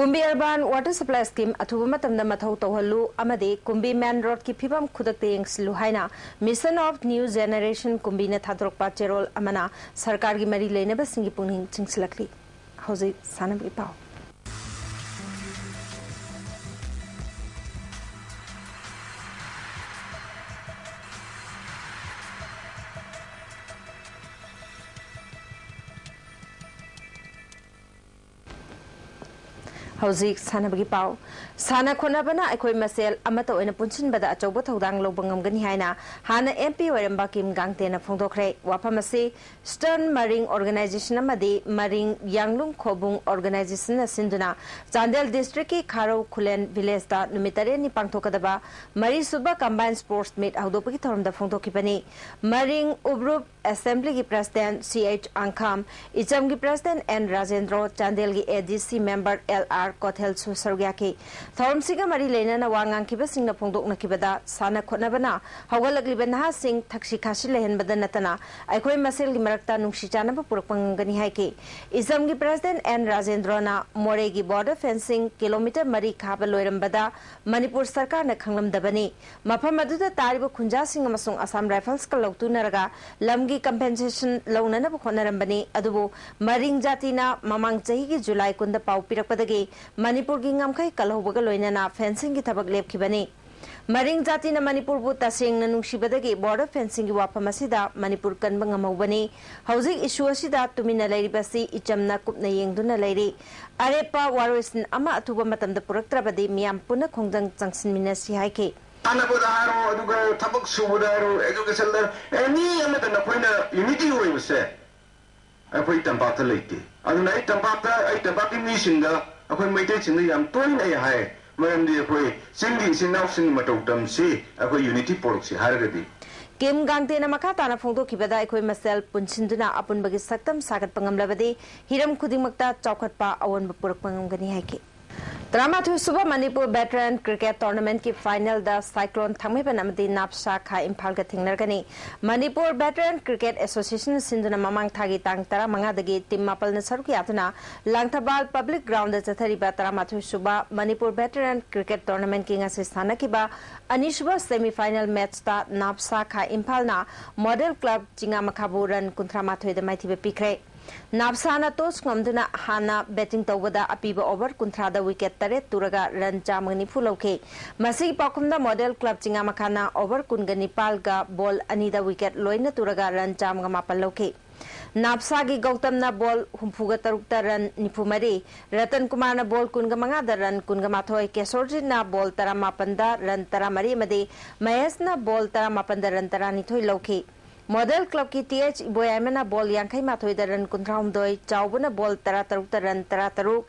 ꯀꯨꯝꯕꯤ ꯑꯔꯕꯥꯟ ꯋꯥꯇꯔ ꯁꯄ꯭ꯂꯥꯏ ꯁ꯭ꯀꯤꯝ ꯑꯊꯨꯕ ꯃꯇꯝꯗ ꯃꯊꯧ ꯇꯧꯍꯜꯂꯨ ꯑꯃꯗꯤ ꯀꯨꯝꯕꯤ ꯃꯦꯟ ꯔꯣꯗꯀꯤ ꯐꯤꯕꯝ ꯈꯨꯗꯛꯇ ꯌꯦꯡꯁꯤꯜꯂꯨ ꯍꯥꯏꯅ ꯃꯤꯁꯟ ꯑꯣꯐ ꯅ꯭ꯌꯨ ꯖꯦꯅꯦꯔꯦꯁꯟ ꯀꯨꯝꯕꯤꯅ ꯊꯥꯗꯣꯔꯛꯄ ꯆꯦꯔꯣꯜ ꯑꯃꯅ ꯁꯔꯀꯥꯔꯒꯤ ꯃꯔꯤ ꯂꯩꯅꯕꯁꯤꯡꯒꯤ ꯄꯨꯛꯅꯤꯡ ꯆꯤꯡꯁꯤꯜꯂꯛꯂꯤ꯫ ꯍꯧꯖꯤꯛ ꯁꯥꯟꯅꯕꯒꯤ ꯄꯥꯎ꯫ ꯍꯧꯖꯤꯛ ꯁꯥꯟꯅꯕꯒꯤ ꯄꯥꯎ꯫ ꯁꯥꯟꯅ ꯈꯣꯠꯅꯕꯅ ꯑꯩꯈꯣꯏ ꯃꯁꯦꯜ ꯑꯃꯠꯇ ꯑꯣꯏꯅ ꯄꯨꯟꯁꯤꯟꯕꯗ ꯑꯆꯧꯕ ꯊꯧꯗꯥꯡ ꯂꯧꯕ ꯉꯝꯒꯅꯤ ꯍꯥꯏꯅ ꯍꯥꯟꯅ ꯑꯦꯝ ꯄꯤ ꯑꯣꯏꯔꯝꯕ ꯀꯤꯝ ꯒꯥꯡꯇꯦꯅ ꯐꯣꯡꯗꯣꯛꯈ꯭ꯔꯦ꯫ ꯋꯥꯐꯝ ꯑꯁꯤ ꯁ꯭ꯇꯔꯟ ꯃꯔꯤꯡ ꯑꯣꯔꯒꯅꯥꯏꯖꯦꯁꯟ ꯑꯃꯗꯤ ꯃꯔꯤꯡ ꯌꯥꯡꯂꯨꯡ ꯈꯣꯕꯨꯡ ꯑꯣꯔꯒꯅꯥꯏꯖꯦꯁꯟꯅ ꯁꯤꯟꯗꯨꯅ ꯆꯥꯟꯗꯦꯜ ꯗꯤꯁꯇ꯭ꯔꯤꯛꯀꯤ ꯈꯥꯔꯧ ꯈꯨꯂꯦꯟ ꯚꯤꯂꯦꯖꯇ ꯅꯨꯃꯤꯠ ꯇꯔꯦꯠꯅꯤ ꯄꯥꯡꯊꯣꯛꯀꯗꯕ ꯃꯔꯤꯁꯨꯕ ꯀꯝꯕꯥꯏꯟ ꯁ꯭ꯄꯣꯔꯠꯁ ꯃꯤꯠ ꯍꯧꯗꯣꯛꯄꯒꯤ ꯊꯧꯔꯝꯗ ꯐꯣꯡꯗꯣꯛꯈꯤꯕꯅꯤ꯫ ꯃꯔꯤꯡ ꯎꯕ꯭ꯔꯨꯞ ꯑꯦꯁꯦꯝꯕ꯭ꯂꯤꯒꯤ ꯄ꯭ꯔꯁꯤꯗꯦꯟꯠ ꯁꯤ ꯑꯩꯆ ꯑꯥꯡꯈꯥꯝ, ꯏꯆꯝꯒꯤ ꯄ꯭ꯔꯁꯤꯗꯦꯟꯠ ꯑꯦꯟ ꯔꯥꯖꯦꯟꯗ꯭ꯔꯣ, ꯆꯥꯟꯗꯦꯜꯒꯤ ꯑꯦ ꯗꯤ ꯁꯤ ꯃꯦꯝꯕꯔ ꯑꯦꯜ ꯑꯥꯔ ꯀꯣꯊꯦꯜꯁꯨ ꯁꯔꯨꯛ ꯌꯥꯈꯤ꯫ ꯊꯧꯔꯝꯁꯤꯒ ꯃꯔꯤ ꯂꯩꯅꯅ ꯋꯥ ꯉꯥꯡꯈꯤꯕꯁꯤꯡꯅ ꯐꯣꯡꯗꯣꯛꯅꯈꯤꯕꯗ, ꯁꯥꯟꯅ ꯈꯣꯠꯅꯕꯅ ꯍꯧꯒꯠꯂꯛꯂꯤꯕ ꯅꯍꯥꯁꯤꯡ ꯊꯛꯁꯤ ꯈꯥꯁꯤ ꯂꯩꯍꯟꯕꯗ ꯅꯠꯇꯅ ꯑꯩꯈꯣꯏ ꯃꯁꯦꯜꯒꯤ ꯃꯔꯛꯇ ꯅꯨꯡꯁꯤ ꯆꯥꯟꯅꯕ ꯄꯨꯔꯛꯄ ꯉꯝꯒꯅꯤ ꯍꯥꯏꯈꯤ꯫ ꯏꯆꯝꯒꯤ ꯄ꯭ꯔꯁꯤꯗꯦꯟꯠ ꯑꯦꯟ ꯔꯥꯖꯦꯟꯗ꯭ꯔꯣꯅ ꯃꯣꯔꯦꯒꯤ ꯕꯣꯔꯗꯔ ꯐꯦꯟꯁꯤꯡ ꯀꯤꯂꯣꯃꯤꯇꯔ ꯃꯔꯤ ꯈꯥꯕ ꯂꯣꯏꯔꯝꯕꯗ ꯃꯅꯤꯄꯨꯔ ꯁꯔꯀꯥꯔꯅ ꯈꯪꯂꯝꯗꯕꯅꯤ꯫ ꯃꯐꯝ ꯑꯗꯨꯗ ꯇꯥꯔꯤꯕ ꯈꯨꯟꯖꯥꯁꯤꯡ ꯑꯃꯁꯨꯡ ꯑꯁꯥꯝ ꯔꯥꯏꯐꯜꯁꯀ ꯂꯧꯇꯨꯅꯔꯒ ꯂꯝꯒꯤ ꯀꯝꯄꯦꯟꯁꯦꯁꯟ ꯂꯧꯅꯅꯕ ꯍꯣꯠꯅꯔꯝꯕꯅꯤ꯫ ꯑꯗꯨꯕꯨ ꯃꯔꯤꯡ ꯖꯥꯇꯤꯅ ꯃꯃꯥꯡ ꯆꯍꯤꯒꯤ ꯖꯨꯂꯥꯏ ꯀꯨꯟꯗ ꯄꯥꯎ ꯄꯤꯔꯛꯄꯗꯒꯤ ꯃꯅꯤꯄꯨꯔꯒꯤ ꯉꯝꯈꯩ ꯀꯜꯍꯧꯕꯒ ꯂꯣꯏꯅꯅ ꯐꯦꯟꯁꯤꯡꯒꯤ ꯊꯕꯛ ꯂꯦꯞꯈꯤꯕꯅꯤ꯫ ꯃꯔꯤꯡ ꯖꯥꯇꯤꯅ ꯃꯅꯤꯄꯨꯔꯕꯨ ꯇꯁꯦꯡꯅ ꯅꯨꯡꯁꯤꯕꯗꯒꯤ ꯕꯣꯔꯗꯔ ꯐꯦꯟꯁꯤꯡꯒꯤ ꯋꯥꯐꯝ ꯑꯁꯤꯗ ꯃꯅꯤꯄꯨꯔ ꯀꯟꯕ ꯉꯝꯍꯧꯕꯅꯤ꯫ ꯍꯧꯖꯤꯛ ꯏꯁꯨ ꯑꯁꯤꯗ ꯇꯨꯃꯤꯟꯅ ꯂꯩꯔꯤꯕꯁꯤ ꯏꯆꯝꯅ ꯀꯨꯞꯅ ꯌꯦꯡꯗꯨꯅ ꯂꯩꯔꯤ꯫ ꯑꯔꯦꯞꯄ ꯋꯥꯔꯣꯏꯁꯤꯟ ꯑꯃ ꯑꯊꯨꯕ ꯃꯇꯝꯗ ꯄꯨꯔꯛꯇ꯭ꯔꯕꯗꯤ ꯃꯤꯌꯥꯝ ꯄꯨꯟꯅ ꯈꯣꯡꯖꯪ ꯆꯪꯁꯤꯟꯃꯤꯟꯅꯁꯤ ꯍꯥꯏꯈꯤ꯫ ꯁꯥꯟꯅꯕꯗ ꯍꯥꯏꯔꯣ, ꯑꯗꯨꯒ ꯊꯕꯛ ꯁꯨꯕꯗ ꯍꯥꯏꯔꯣ, ꯑꯦꯖꯨꯀꯦꯁꯟꯗ, ꯑꯦꯅꯤ ꯑꯃꯗ ꯅꯈꯣꯏꯅ ꯌꯨꯅꯤꯇꯤ ꯑꯣꯏꯕꯁꯦ ꯑꯩꯈꯣꯏ ꯇꯝꯄꯥꯛꯇ ꯂꯩꯇꯦ꯫ ꯑꯗꯨꯅ ꯑꯩ ꯇꯝꯄꯥꯛꯇ, ꯑꯩ ꯇꯝꯄꯥꯛꯀꯤ ꯃꯤꯁꯤꯡꯗ, ꯑꯩꯈꯣꯏ ꯃꯩꯇꯩꯁꯤꯡꯗ ꯌꯥꯝ ꯇꯣꯏꯅ ꯑꯩ ꯍꯥꯏ, ꯃꯔꯝꯗꯤ ꯑꯩꯈꯣꯏ ꯆꯤꯡꯒꯤ ꯏꯆꯤꯟ ꯏꯅꯥꯎꯁꯤꯡꯒꯤ ꯃꯇꯧ ꯇꯝꯁꯤ, ꯑꯩꯈꯣꯏ ꯌꯨꯅꯤꯇꯤ ꯄꯣꯔꯛꯁꯤ ꯍꯥꯏꯔꯒꯗꯤ꯫ ꯀꯤꯝ ꯒꯥꯡꯇꯦꯅ ꯃꯈꯥ ꯇꯥꯅ ꯐꯣꯡꯗꯣꯛꯈꯤꯕꯗ, ꯑꯩꯈꯣꯏ ꯃꯁꯦꯜ ꯄꯨꯟꯁꯤꯟꯗꯨꯅ ꯑꯄꯨꯟꯕꯒꯤ ꯁꯛꯇꯝ ꯁꯥꯒꯠꯄ ꯉꯝꯂꯕꯗꯤ ꯍꯤꯔꯝ ꯈꯨꯗꯤꯡꯃꯛꯇ ꯆꯥꯎꯈꯠꯄ ꯑꯑꯣꯟꯕ ꯄꯨꯔꯛꯄ ꯉꯝꯒꯅꯤ ꯍꯥꯏꯈꯤ꯫ ꯇꯔꯥꯃꯥꯊꯣꯏ ꯁꯨꯕ ꯃꯅꯤꯄꯨꯔ ꯚꯦꯇꯔꯟ ꯀ꯭ꯔꯤꯀꯦꯠ ꯇꯣꯔꯅꯥꯃꯦꯟꯠꯀꯤ ꯐꯥꯏꯅꯦꯜꯗ ꯁꯥꯏꯀ꯭ꯂꯣꯟ ꯊꯥꯡꯃꯩꯕꯟ ꯑꯃꯗꯤ ꯅꯥꯞꯁꯥ ꯈꯥ ꯏꯝꯐꯥꯜꯒ ꯊꯦꯡꯅꯔꯒꯅꯤ꯫ ꯃꯅꯤꯄꯨꯔ ꯚꯦꯇꯔꯟ ꯀ꯭ꯔꯤꯀꯦꯠ ꯑꯦꯁꯣꯁꯤꯌꯦꯁꯟ ꯁꯤꯟꯗꯨꯅ ꯃꯃꯥꯡ ꯊꯥꯒꯤ ꯇꯥꯡ ꯇꯔꯥꯃꯉꯥꯗꯒꯤ ꯇꯤꯝ ꯃꯥꯄꯜꯅ ꯁꯔꯨꯛ ꯌꯥꯗꯨꯅ ꯂꯥꯡꯊꯕꯥꯜ ꯄꯕ꯭ꯂꯤꯛ ꯒ꯭ꯔꯥꯎꯟꯗ ꯆꯠꯊꯔꯤꯕ ꯇꯔꯥꯃꯥꯊꯣꯏ ꯁꯨꯕ ꯃꯅꯤꯄꯨꯔ ꯚꯦꯇꯔꯟ ꯀ꯭ꯔꯤꯀꯦꯠ ꯇꯣꯔꯅꯥꯃꯦꯟꯠꯀꯤ ꯉꯁꯤ ꯁꯥꯟꯅꯈꯤꯕ ꯑꯅꯤꯁꯨꯕ ꯁꯦꯃꯤꯐꯥꯏꯅꯦꯜ ꯃꯦꯠꯆꯇ ꯅꯥꯞꯁꯥ ꯈꯥ ꯏꯝꯐꯥꯜꯅ ꯃꯣꯗꯦꯜ ꯀ꯭ꯂꯕ ꯆꯤꯡꯉꯥꯃꯈꯥꯕꯨ ꯔꯟ ꯀꯨꯟꯊ꯭ꯔꯥ ꯃꯥꯊꯣꯏꯗ ꯃꯥꯏꯊꯤꯕ ꯄꯤꯈ꯭ꯔꯦ꯫ ꯅꯥꯞꯁꯥꯅ ꯇꯣꯁ ꯉꯝꯗꯨꯅ ꯍꯥꯟꯅ ꯕꯦꯇꯤꯡ ꯇꯧꯕꯗ ꯑꯄꯤꯕ ꯑꯣꯚꯔ ꯀꯨꯟꯊ꯭ꯔꯥꯗ ꯋꯤꯀꯦꯠ ꯇꯔꯦꯠ ꯇꯨꯔꯒ ꯔꯟ ꯆꯥꯝꯃꯒ ꯅꯤꯐꯨ ꯂꯧꯈꯤ꯫ ꯃꯁꯤꯒꯤ ꯄꯥꯎꯈꯨꯝꯗ ꯃꯣꯗꯦꯜ ꯀ꯭ꯂꯕ ꯆꯤꯡꯉꯥꯃꯈꯥꯅ ꯑꯣꯚꯔ ꯀꯨꯟꯒ ꯅꯤꯄꯥꯜꯒ ꯕꯣꯜ ꯑꯅꯤꯗ ꯋꯤꯀꯦꯠ ꯂꯣꯏꯅ ꯇꯨꯔꯒ ꯔꯟ ꯆꯥꯝꯃꯒ ꯃꯥꯄꯜ ꯂꯧꯈꯤ꯫ ꯅꯥꯞꯁꯥꯒꯤ ꯒꯧꯇꯝꯅ ꯕꯣꯜ ꯍꯨꯝꯐꯨꯒ ꯇꯔꯨꯛꯇ ꯔꯟ ꯅꯤꯐꯨ ꯃꯔꯤ, ꯔꯇꯟ ꯀꯨꯃꯥꯔꯅ ꯕꯣꯜ ꯀꯨꯟꯒ ꯃꯉꯥꯗ ꯔꯟ ꯀꯨꯟꯒ ꯃꯥꯊꯣꯏ, ꯀꯦꯁꯣꯔꯖꯤꯠꯅ ꯕꯣꯜ ꯇꯔꯥꯃꯥꯄꯟꯗ ꯔꯟ ꯇꯔꯥꯃꯔꯤ ꯑꯃꯗꯤ ꯃꯍꯦꯁꯅ ꯕꯣꯜ ꯇꯔꯥꯃꯥꯄꯟꯗ ꯔꯟ ꯇꯔꯥꯅꯤꯊꯣꯏ ꯂꯧꯈꯤ꯫ ꯃꯣꯗꯦꯜ ꯀ꯭ꯂꯕꯀꯤ ꯇꯤ ꯑꯩꯆ ꯏꯕꯣꯌꯥꯏꯃꯅ ꯕꯣꯜ ꯌꯥꯡꯈꯩ ꯃꯥꯊꯣꯏꯗ ꯔꯟ ꯀꯨꯟꯊ꯭ꯔꯥꯍꯨꯝꯗꯣꯏ, ꯆꯥꯎꯕꯅ ꯕꯣꯜ ꯇꯔꯥꯇꯔꯨꯛꯇ ꯔꯟ ꯇꯔꯥꯇꯔꯨꯛ,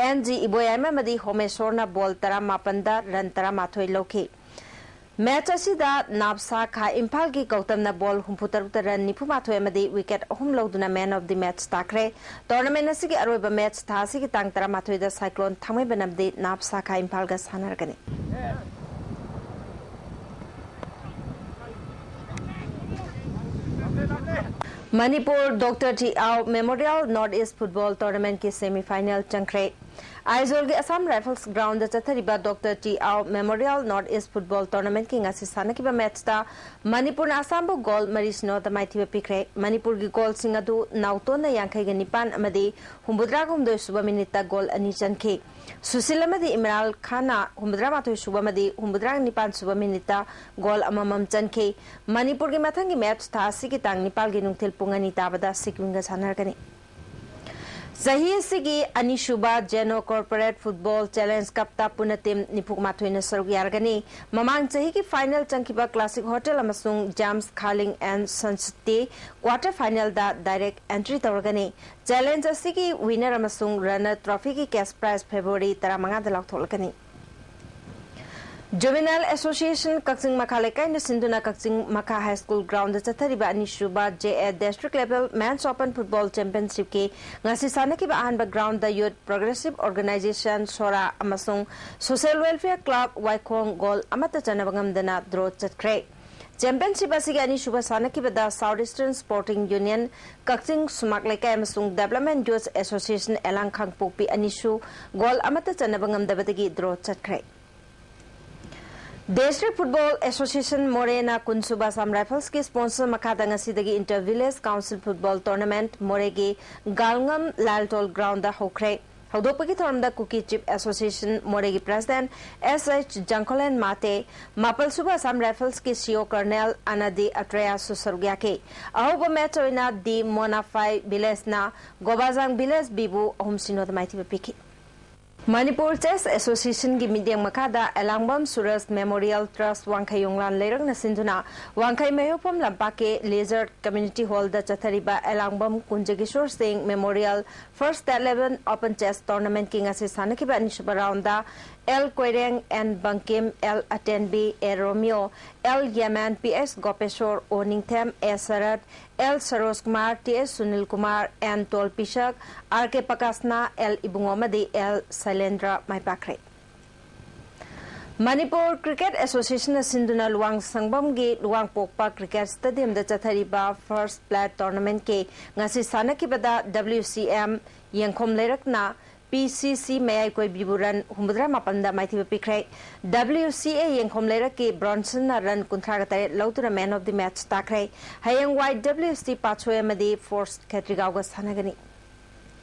ꯑꯦꯟ ꯖꯤ ꯏꯕꯣꯌꯥꯏꯃ ꯑꯃꯗꯤ ꯍꯣꯃꯦꯁꯣꯔꯅ ꯕꯣꯜ ꯇꯔꯥꯃꯥꯄꯟꯗ ꯔꯟ ꯇꯔꯥꯃꯥꯊꯣꯏ ꯂꯧꯈꯤ꯫ ꯃꯦꯆ ꯑꯁꯤꯗ ꯅꯥꯞꯁꯥ ꯈꯥ ꯏꯝꯐꯥꯜꯒꯤ ꯒꯧꯇꯝꯅ ꯕꯣꯜ ꯍꯨꯝꯐꯨꯇꯔꯨꯛꯇ ꯔꯟ ꯅꯤꯐꯨꯃꯥꯊꯣꯏ ꯑꯃꯗꯤ ꯋꯤꯀꯦꯠ ꯑꯍꯨꯝ ꯂꯧꯗꯨꯅ ꯃꯦꯟ ꯑꯣꯐ ꯗꯤ ꯃꯦꯆ ꯇꯥꯈ꯭ꯔꯦ꯫ ꯇꯣꯔꯅꯥꯃꯦꯟ ꯑꯁꯤꯒꯤ ꯑꯔꯣꯏꯕ ꯃꯦꯆ ꯊꯥ ꯑꯁꯤꯒꯤ ꯇꯥꯡ ꯇꯔꯥꯃꯥꯊꯣꯏꯗ ꯁꯥꯏꯀ꯭ꯂꯣꯟ ꯊꯥꯡꯃꯩꯕꯟ ꯑꯃꯗꯤ ꯅꯥꯞꯁꯥ ꯈꯥ ꯏꯝꯐꯥꯜꯒ ꯁꯥꯟꯅꯔꯒꯅꯤ꯫ Manipur doctor T O memorial north east football ꯇꯣꯔꯅꯥꯃꯦꯟꯠꯀꯤ ꯁꯦꯃꯤꯐꯥꯏꯅꯦꯜ ꯆꯪꯈ꯭ꯔꯦ꯫ ꯑꯥꯏꯖꯣꯜꯒꯤ ꯑꯁꯥꯝ ꯔꯥꯏꯐꯜꯁ ꯒ꯭ꯔꯥꯎꯟꯗ ꯆꯠꯊꯔꯤꯕ doctor T O memorial north east football ꯇꯣꯔꯅꯥꯃꯦꯟꯠꯀꯤ ꯉꯁꯤ ꯁꯥꯟꯅꯈꯤꯕ ꯃꯦꯆꯇ ꯃꯅꯤꯄꯨꯔꯅ ꯑꯁꯥꯝꯕꯨ ꯒꯣꯜ ꯃꯔꯤ ꯁꯤꯅꯣꯗ ꯃꯥꯏꯊꯤꯕ ꯄꯤꯈ꯭ꯔꯦ꯫ ꯃꯅꯤꯄꯨꯔꯒꯤ ꯒꯣꯜꯁꯤꯡ ꯑꯗꯨ ꯅꯥꯎꯇꯣꯟꯅ ꯌꯥꯡꯈꯩꯒ ꯅꯤꯄꯥꯟ ꯑꯃꯗꯤ ꯍꯨꯝꯐꯨꯇꯔꯥꯒ ꯍꯨꯝꯗꯣꯏ ꯁꯨꯕ ꯃꯤꯅꯤꯠꯇ ꯒꯣꯜ ꯑꯅꯤ ꯆꯟꯈꯤ꯫ ꯁꯨꯁꯤꯜ ꯑꯃꯗꯤ ꯏꯃꯔꯥꯜ ꯈꯥꯟꯅ ꯍꯨꯝꯐꯨꯇꯔꯥ ꯃꯥꯊꯣꯏ ꯁꯨꯕ ꯑꯃꯗꯤ ꯍꯨꯝꯐꯨꯇꯔꯥ ꯅꯤꯄꯥꯟ ꯁꯨꯕ ꯃꯤꯅꯤꯠꯇ ꯒꯣꯜ ꯑꯃꯃꯝ ꯆꯟꯈꯤ꯫ ꯃꯅꯤꯄꯨꯔꯒꯤ ꯃꯊꯪꯒꯤ ꯃꯦꯆ ꯊꯥ ꯑꯁꯤꯒꯤ ꯇꯥꯡ ꯅꯤꯄꯥꯜꯒꯤ ꯅꯨꯡꯊꯤꯜ ꯄꯨꯡ ꯑꯅꯤ ꯇꯥꯕꯗ ꯁꯤꯛꯀꯤꯝꯒ ꯁꯥꯟꯅꯔꯒꯅꯤ꯫ ꯆꯍꯤ ꯑꯁꯤꯒꯤ ꯑꯅꯤꯁꯨꯕ ꯖꯦꯅꯣ ꯀꯣꯔꯄꯣꯔꯦꯠ ꯐꯨꯠꯕꯣꯜ ꯆꯦꯂꯦꯟꯖ ꯀꯞꯇ ꯄꯨꯟꯅ ꯇꯤꯝ ꯅꯤꯐꯨ ꯃꯥꯊꯣꯏꯅ ꯁꯔꯨꯛ ꯌꯥꯔꯒꯅꯤ꯫ ꯃꯃꯥꯡ ꯆꯍꯤꯒꯤ ꯐꯥꯏꯅꯦꯜ ꯆꯪꯈꯤꯕ ꯀ꯭ꯂꯥꯁꯤꯛ ꯍꯣꯇꯦꯜ ꯑꯃꯁꯨꯡ ꯖꯥꯝꯁ ꯈꯥꯂꯤꯡ ꯑꯦꯟ ꯁꯟꯁꯇꯤ ꯀ꯭ꯋꯥꯔꯇꯔ ꯐꯥꯏꯅꯦꯜꯗ ꯗꯥꯏꯔꯦꯛ ꯑꯦꯟꯇ꯭ꯔꯤ ꯇꯧꯔꯒꯅꯤ꯫ ꯆꯦꯂꯦꯟꯖ ꯑꯁꯤꯒꯤ ꯋꯤꯅꯔ ꯑꯃꯁꯨꯡ ꯔꯟꯅꯔ ꯇ꯭ꯔꯣꯐꯤꯒꯤ ꯀꯦꯁ ꯄ꯭ꯔꯥꯏꯖ ꯐꯦꯕ꯭ꯔꯨꯋꯥꯔꯤ ꯇꯔꯥꯃꯉꯥꯗ ꯂꯥꯎꯊꯣꯛꯂꯛꯀꯅꯤ꯫ Juvenile Association ꯀꯛꯆꯤꯡ ꯃꯈꯥ ꯂꯩꯀꯥꯏꯅ ꯁꯤꯟꯗꯨꯅ ꯀꯛꯆꯤꯡ ꯃꯈꯥ High School Ground ꯆꯠꯊꯔꯤꯕ ꯑꯅꯤꯁꯨꯕ J A District Level Men's Open Football Championship ꯀꯤ ꯉꯁꯤ ꯁꯥꯟꯅꯈꯤꯕ ꯑꯍꯥꯟꯕ ground ꯗ Youth Progressive Organization ꯁꯣꯔꯥ ꯑꯃꯁꯨꯡ Social Welfare Club ꯋꯥꯏꯈꯣꯡ goal ꯑꯃꯠꯇ ꯆꯟꯅꯕ ꯉꯝꯗꯅ draw ꯆꯠꯈ꯭ꯔꯦ꯫ Championship ꯑꯁꯤꯒꯤ ꯑꯅꯤꯁꯨꯕ ꯁꯥꯟꯅꯈꯤꯕꯗ South Eastern Sporting Union ꯀꯛꯆꯤꯡ ꯁꯨꯃꯥꯛ ꯂꯩꯀꯥꯏ ꯑꯃꯁꯨꯡ Development Youth Association ꯑꯦꯂꯥꯡ ꯀꯥꯡꯄꯣꯛꯄꯤ ꯑꯅꯤꯁꯨ goal ꯑꯃꯠꯇ ꯆꯟꯅꯕ ꯉꯝꯗꯕꯗꯒꯤ draw ꯆꯠꯈ꯭ꯔꯦ꯫ District Football Association ꯃꯣꯔꯦꯅ ꯀꯨꯟꯁꯨꯕ Assam Rifles ꯀꯤ sponsor ꯃꯈꯥꯗ ꯉꯁꯤꯗꯒꯤ Inter Village Council Football Tournament ꯃꯣꯔꯦꯒꯤ ꯒꯥꯜꯉꯝ ꯂꯥꯜꯇꯣꯜ ground ꯗ ꯍꯧꯈ꯭ꯔꯦ꯫ ꯍꯧꯗꯣꯛꯄꯒꯤ ꯊꯧꯔꯝꯗ Kuki Chief Association ꯃꯣꯔꯦꯒꯤ President S H ꯖꯪꯈꯣꯂꯦꯟ Mate, ꯃꯥꯄꯜꯁꯨꯕ Assam Rifles ꯀꯤ C O Colonel ꯑꯅꯥꯗꯤ ꯑꯇ꯭ꯔꯦꯌꯥꯁꯨ ꯁꯔꯨꯛ ꯌꯥꯈꯤ꯫ ꯑꯍꯧꯕ match ꯑꯣꯏꯅ ꯗꯤ ꯃꯣꯅꯥꯐꯥꯏ Village ꯅ ꯒꯣꯕꯥꯖꯥꯡ Village B ꯕꯨ ꯑꯍꯨꯝ ꯁꯤꯅꯣꯗ ꯃꯥꯏꯊꯤꯕ ꯄꯤꯈꯤ꯫ Manipur Chess Association ꯒꯤ ꯃꯤꯠꯌꯦꯡ ꯃꯈꯥꯗ ꯑꯦꯂꯥꯡꯕꯝ ꯁꯨꯔꯖ Memorial Trust ꯋꯥꯡꯈꯩ ꯌꯣꯡꯂꯥꯟ ꯂꯩꯔꯛꯅ ꯁꯤꯟꯗꯨꯅ ꯋꯥꯡꯈꯩ ꯃꯌꯣꯛꯐꯝ ꯂꯝꯄꯥꯛꯀꯤ Leisure Community Hall ꯗ ꯆꯠꯊꯔꯤꯕ ꯑꯦꯂꯥꯡꯕꯝ ꯀꯨꯟꯖꯒꯤꯁꯣꯔ ꯁꯤꯡ Memorial First Eleven Open Chess Tournament ꯀꯤ ꯉꯁꯤ ꯁꯥꯟꯅꯈꯤꯕ ꯑꯅꯤꯁꯨꯕ round ꯗ L Koireng, N Bangkim, L Atenbi, A Romeo, L Yemen, P S Gopeshor, O Ningthem, A Sarat, L Saroj Kumar, T S Sunil Kumar, N Tolpishak, R K ꯄꯀꯥꯁꯅꯥ, L ꯏꯕꯨꯡꯉꯣ ꯑꯃꯗꯤ L ꯁꯩꯂꯦꯟꯗ꯭ꯔ ꯃꯥꯏ ꯄꯥꯛꯈ꯭ꯔꯦ꯫ Manipur Cricket Association ꯅ ꯁꯤꯟꯗꯨꯅ ꯂꯨꯋꯥꯡ ꯁꯪꯕꯝꯒꯤ ꯂꯨꯋꯥꯡꯄꯣꯛꯄ Cricket Stadium ꯗ ꯆꯠꯊꯔꯤꯕ First Plate Tournament ꯀꯤ ꯉꯁꯤ ꯁꯥꯟꯅꯈꯤꯕꯗ W C M ꯌꯦꯡꯈꯣꯝ ꯂꯩꯔꯛꯅ P C C ꯃꯌꯥꯏ ꯀꯣꯏꯕꯤꯕꯨ run ꯍꯨꯝꯐꯨꯇꯔꯥ ꯃꯥꯄꯟꯗ ꯃꯥꯏꯊꯤꯕ ꯄꯤꯈ꯭ꯔꯦ꯫ W C A ꯌꯦꯡꯈꯣꯝ ꯂꯩꯔꯛꯀꯤ Bronson ꯅ run ꯀꯨꯟꯊ꯭ꯔꯥꯒ ꯇꯔꯦꯠ ꯂꯧꯗꯨꯅ Man of the Match ꯇꯥꯈ꯭ꯔꯦ꯫ ꯍꯌꯦꯡ Y W C ꯄꯥꯠꯁꯣꯏ ꯑꯃꯗꯤ Force ꯈꯦꯇ꯭ꯔꯤꯒꯥꯎꯒ ꯁꯥꯟꯅꯒꯅꯤ꯫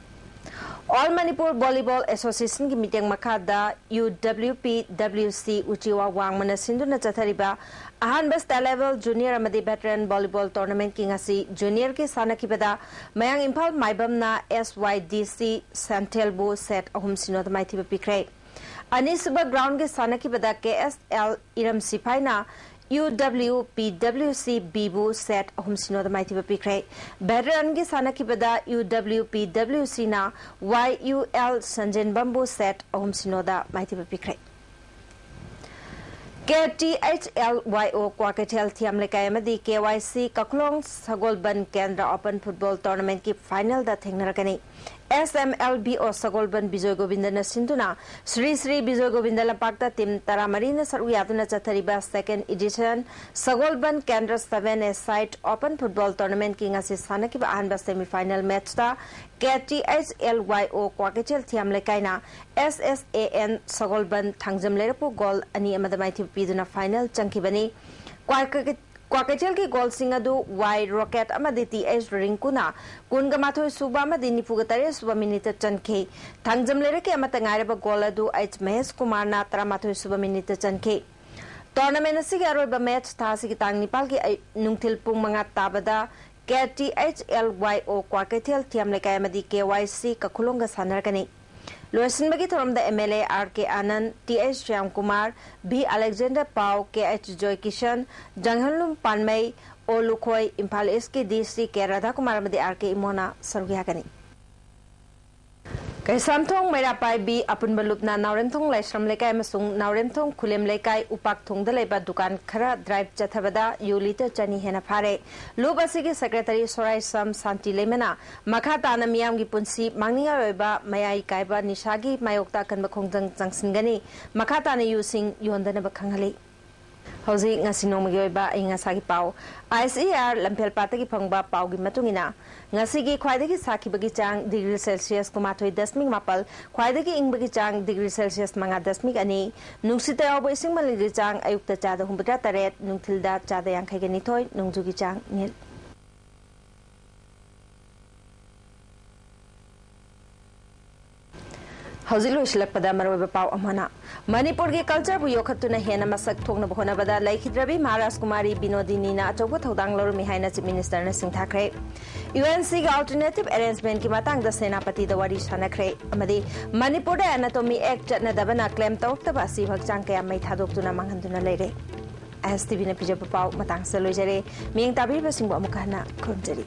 All Manipur Volleyball Association ꯒꯤ ꯃꯤꯠꯌꯦꯡ ꯃꯈꯥꯗ U W P W C ꯎꯆꯤꯋꯥ ꯋꯥꯡꯃꯅ ꯁꯤꯟꯗꯨꯅ ꯆꯠꯊꯔꯤꯕ ꯑꯍꯥꯟꯕ State Level Junior ꯑꯃꯗꯤ Veteran Volleyball Tournament ꯀꯤ ꯉꯁꯤ Junior ꯒꯤ ꯁꯥꯟꯅꯈꯤꯕꯗ ꯃꯌꯥꯡ Imphal ꯃꯥꯏꯕꯝꯅ S Y D C ꯁꯦꯟꯊꯦꯜꯕꯨ set ꯑꯍꯨꯝ ꯁꯤꯅꯣꯗ ꯃꯥꯏꯊꯤꯕ ꯄꯤꯈ꯭ꯔꯦ꯫ ꯑꯅꯤꯁꯨꯕ ground ꯒꯤ ꯁꯥꯟꯅꯈꯤꯕꯗ K S L ꯏꯔꯝ ꯁꯤꯐꯥꯏꯅ U W P W C B ꯕꯨ set ꯑꯍꯨꯝ ꯁꯤꯅꯣꯗ ꯃꯥꯏꯊꯤꯕ ꯄꯤꯈ꯭ꯔꯦ꯫ Veteran ꯒꯤ ꯁꯥꯟꯅꯈꯤꯕꯗ U W P W C ꯅ Y U L ꯁꯟꯖꯦꯟꯕꯝꯕꯨ set ꯑꯍꯨꯝ ꯁꯤꯅꯣꯗ ꯃꯥꯏꯊꯤꯕ ꯄꯤꯈ꯭ꯔꯦ꯫ KTHLYO ꯀ꯭ꯋꯥꯀꯩꯊꯦꯜ ꯊꯤꯌꯥꯝ ꯂꯩꯀꯥꯏ ꯑꯃꯗꯤ KYC ꯀꯈꯨꯂꯣꯡ ꯁꯒꯣꯜꯕꯟ ꯀꯦꯟꯗ꯭ꯔ ꯑꯣꯄꯟ ꯐꯨꯠꯕꯣꯜ ꯇꯣꯔꯅꯥꯃꯦꯟꯠꯀꯤ ꯐꯥꯏꯅꯦꯜꯗ ꯊꯦꯡꯅꯔꯛꯀꯅꯤ꯫ SMLBO ꯁꯒꯣꯜꯕꯟ ꯕꯤꯖꯣꯏ ꯒꯣꯕꯤꯟꯗꯅ ꯁꯤꯟꯗꯨꯅ ꯁ꯭ꯔꯤ ꯁ꯭ꯔꯤ ꯕꯤꯖꯣꯏ ꯒꯣꯕꯤꯟꯗ ꯂꯝꯄꯥꯛꯇ ꯇꯤꯝ ꯇꯔꯥꯃꯔꯤꯅ ꯁꯔꯨꯛ ꯌꯥꯗꯨꯅ ꯆꯠꯊꯔꯤꯕ second edition ꯁꯒꯣꯜꯕꯟ ꯀꯦꯟꯗ꯭ꯔ seven A side open football tournamentꯀꯤ ꯉꯁꯤ ꯁꯥꯟꯅꯈꯤꯕ ꯑꯍꯥꯟꯕ semifinal matchꯇ KTHLYO ꯀ꯭ꯋꯥꯀꯩꯊꯦꯜ ꯊꯤꯌꯥꯝ ꯂꯩꯀꯥꯏꯅ SSAN ꯁꯒꯣꯜꯕꯟ ꯊꯥꯡꯖꯝ ꯂꯩꯔꯛꯄꯨ ꯒꯣꯜ ꯑꯅꯤ ꯑꯃꯗ ꯃꯥꯏꯊꯤꯕ ꯄꯤꯗꯨꯅ ꯐꯥꯏꯅꯦꯜ ꯆꯪꯈꯤꯕꯅꯤ꯫ ꯀ꯭ꯋꯥ-, ꯀ꯭ꯋꯥꯀꯩꯊꯦꯜꯒꯤ ꯒꯣꯜꯁꯤꯡ ꯑꯗꯨ ꯋꯥꯏ ꯔꯣꯀꯦꯠ ꯑꯃꯗꯤ ꯇꯤ ꯑꯩꯆ ꯔꯤꯡꯀꯨꯅ ꯀꯨꯟꯒ ꯃꯥꯊꯣꯏ ꯁꯨꯕ ꯑꯃꯗꯤ ꯅꯤꯐꯨꯒ ꯇꯔꯦꯠ ꯁꯨꯕ ꯃꯤꯅꯤꯠꯇ ꯆꯟꯈꯤ꯫ ꯊꯥꯡꯖꯝ ꯂꯩꯔꯛꯀꯤ ꯑꯃꯠꯇ ꯉꯥꯏꯔꯕ ꯒꯣꯜ ꯑꯗꯨ ꯑꯩꯆ ꯃꯍꯦꯁ ꯀꯨꯃꯥꯔꯅ ꯇꯔꯥꯃꯥꯊꯣꯏ ꯁꯨꯕ ꯃꯤꯅꯤꯠꯇ ꯆꯟꯈꯤ꯫ ꯇꯣꯔꯅꯥꯃꯦꯟ ꯑꯁꯤꯒꯤ ꯑꯔꯣꯏꯕ ꯃꯦꯆ ꯊꯥ ꯑꯁꯤꯒꯤ ꯇꯥꯡ ꯅꯤꯄꯥꯜꯒꯤ ꯑꯌꯨ-, ꯅꯨꯡꯊꯤꯜ ꯄꯨꯡ ꯃꯉꯥ ꯇꯥꯕꯗ KTHLYO ꯀ꯭ꯋꯥꯀꯩꯊꯦꯜ ꯊꯤꯌꯥꯝ ꯂꯩꯀꯥꯏ ꯑꯃꯗꯤ KYC ꯀꯈꯨꯂꯣꯡꯒ ꯁꯥꯟꯅꯔꯛꯀꯅꯤ꯫ ꯂꯣꯏꯁꯤꯟꯕꯒꯤ ꯊꯧꯔꯝꯗ MLA R K Anand, T H Shyamkumar, V Alexander ꯄꯥꯎ, ꯀꯦ ꯑꯩꯆ ꯖꯣꯏꯀꯤꯁꯟ, ꯖꯪꯍꯟꯂꯨꯝ ꯄꯥꯟꯃꯩ, ꯑꯣ ꯂꯨꯈꯣꯏ, ꯏꯝꯐꯥꯜ ꯏꯁꯀꯤ ꯗꯤ ꯁꯤ ꯀꯦ ꯔꯥꯙꯥꯀꯨꯃꯥꯔ ꯑꯃꯗꯤ ꯑꯥꯔ ꯀꯦ ꯏꯃꯣꯅ ꯁꯔꯨꯛ ꯌꯥꯒꯅꯤ꯫ ꯀꯩꯁꯥꯝꯊꯣꯡ ꯃꯩꯔꯥ ꯄꯥꯏꯕꯤ ꯑꯄꯨꯟꯕ ꯂꯨꯞꯅ ꯅꯥꯎꯔꯦꯝꯊꯣꯡ ꯂꯥꯏꯁ꯭ꯔꯝ ꯂꯩꯀꯥꯏ ꯑꯃꯁꯨꯡ ꯅꯥꯎꯔꯦꯝꯊꯣꯡ ꯈꯨꯂꯦꯝ ꯂꯩꯀꯥꯏ ꯎꯄꯥꯛ ꯊꯣꯡꯗ ꯂꯩꯕ ꯗꯨꯀꯥꯟ ꯈꯔ ꯗ꯭ꯔꯥꯏꯚ ꯆꯠꯊꯕꯗ ꯌꯨ ꯂꯤꯇꯔ ꯆꯅꯤ ꯍꯦꯟꯅ ꯐꯥꯔꯦ꯫ ꯂꯨꯞ ꯑꯁꯤꯒꯤ ꯁꯦꯀ꯭ꯔꯦꯇꯔꯤ ꯁꯣꯔꯥꯏꯁꯝ ꯁꯥꯟꯇꯤ ꯂꯩꯃꯅ ꯃꯈꯥ ꯇꯥꯅ ꯃꯤꯌꯥꯝꯒꯤ ꯄꯨꯟꯁꯤ ꯃꯥꯡꯅꯤꯡꯉꯥꯏ ꯑꯣꯏꯕ ꯃꯌꯥꯏ ꯀꯥꯏꯕ ꯅꯤꯁꯥꯒꯤ ꯃꯥꯌꯣꯛꯇ ꯑꯀꯟꯕ ꯈꯣꯡꯖꯪ ꯆꯪꯁꯤꯟꯒꯅꯤ꯫ ꯃꯈꯥ ꯇꯥꯅ ꯌꯨꯁꯤꯡ ꯌꯣꯟꯗꯅꯕ ꯈꯪꯍꯜꯂꯤ꯫ ꯍꯧꯖꯤꯛ ꯉꯁꯤ ꯅꯣꯡꯃꯒꯤ ꯑꯣꯏꯕ ꯑꯏꯪ ꯑꯁꯥꯒꯤ ꯄꯥꯎ꯫ ICAR ꯂꯝꯐꯦꯜ ꯄꯥꯠꯇꯒꯤ ꯐꯪꯕ ꯄꯥꯎꯒꯤ ꯃꯇꯨꯡ ꯏꯟꯅ, ꯉꯁꯤꯒꯤ ꯈ꯭ꯋꯥꯏꯗꯒꯤ ꯁꯥꯈꯤꯕꯒꯤ ꯆꯥꯡ ꯗꯤꯒ꯭ꯔꯤ ꯁꯦꯜꯁꯤꯌꯁ ꯀꯨꯟꯃꯥꯊꯣꯏ ꯗꯁꯃꯤꯛ ꯃꯥꯄꯜ, ꯈ꯭ꯋꯥꯏꯗꯒꯤ ꯏꯪꯕꯒꯤ ꯆꯥꯡ ꯗꯤꯒ꯭ꯔꯤ ꯁꯦꯜꯁꯤꯌꯁ ꯃꯉꯥ ꯗꯁꯃꯤꯛ ꯑꯅꯤ, ꯅꯨꯡꯁꯤꯠꯇ ꯌꯥꯎꯕ ꯏꯁꯤꯡ ꯃꯅꯤꯜꯒꯤ ꯆꯥꯡ ꯑꯌꯨꯛꯇ ꯆꯥꯗ ꯍꯨꯝꯐꯨꯇꯔꯥ ꯇꯔꯦꯠ, ꯅꯨꯡꯊꯤꯜꯗ ꯆꯥꯗ ꯌꯥꯡꯈꯩꯒ ꯅꯤꯊꯣꯏ, ꯅꯣꯡꯖꯨꯒꯤ ꯆꯥꯡ ꯅꯤꯜ꯫ ꯍꯧꯖꯤꯛ ꯂꯣꯏꯁꯤꯜꯂꯛꯄꯗ ꯃꯔꯨꯑꯣꯏꯕ ꯄꯥꯎ ꯑꯃꯅ, ꯃꯅꯤꯄꯨꯔꯒꯤ ꯀꯜꯆꯔꯕꯨ ꯌꯣꯛꯈꯠꯇꯨꯅ ꯍꯦꯟꯅ ꯃꯁꯛ ꯊꯣꯛꯅꯕ ꯍꯣꯠꯅꯕꯗ ꯂꯩꯈꯤꯗ꯭ꯔꯕꯤ ꯃꯍꯥꯔꯥꯖ ꯀꯨꯃꯥꯔꯤ ꯕꯤꯅꯣꯗꯤꯅꯤꯅ ꯑꯆꯧꯕ ꯊꯧꯗꯥꯡ ꯂꯧꯔꯝꯃꯤ ꯍꯥꯏꯅ ꯆꯤꯐ ꯃꯤꯅꯤꯁꯇꯔꯅ ꯁꯤꯡꯊꯥꯈ꯭ꯔꯦ꯫ UNCꯒꯤ alternative arrangementꯀꯤ ꯃꯇꯥꯡꯗ ꯁꯦꯅꯥꯄꯇꯤꯗ ꯋꯥꯔꯤ ꯁꯥꯟꯅꯈ꯭ꯔꯦ ꯑꯃꯗꯤ ꯃꯅꯤꯄꯨꯔꯗ Anatomy Act ꯆꯠꯅꯗꯕꯅ claim ꯇꯧꯔꯛꯇꯕ ꯑꯁꯤꯕ ꯍꯛꯆꯥꯡ ꯀꯌꯥ ꯃꯩ ꯊꯥꯗꯣꯛꯇꯨꯅ ꯃꯥꯡꯍꯟꯗꯨꯅ ꯂꯩꯔꯦ꯫ ISTVꯅ ꯄꯤꯖꯕ ꯄꯥꯎ ꯃꯇꯥꯡꯁꯤꯗ ꯂꯣꯏꯖꯔꯦ꯫ ꯃꯤꯠꯌꯦꯡ ꯇꯥꯕꯤꯔꯤꯕꯁꯤꯡꯕꯨ ꯑꯃꯨꯛ ꯍꯟꯅ ꯈꯨꯔꯨꯝꯖꯔꯤ꯫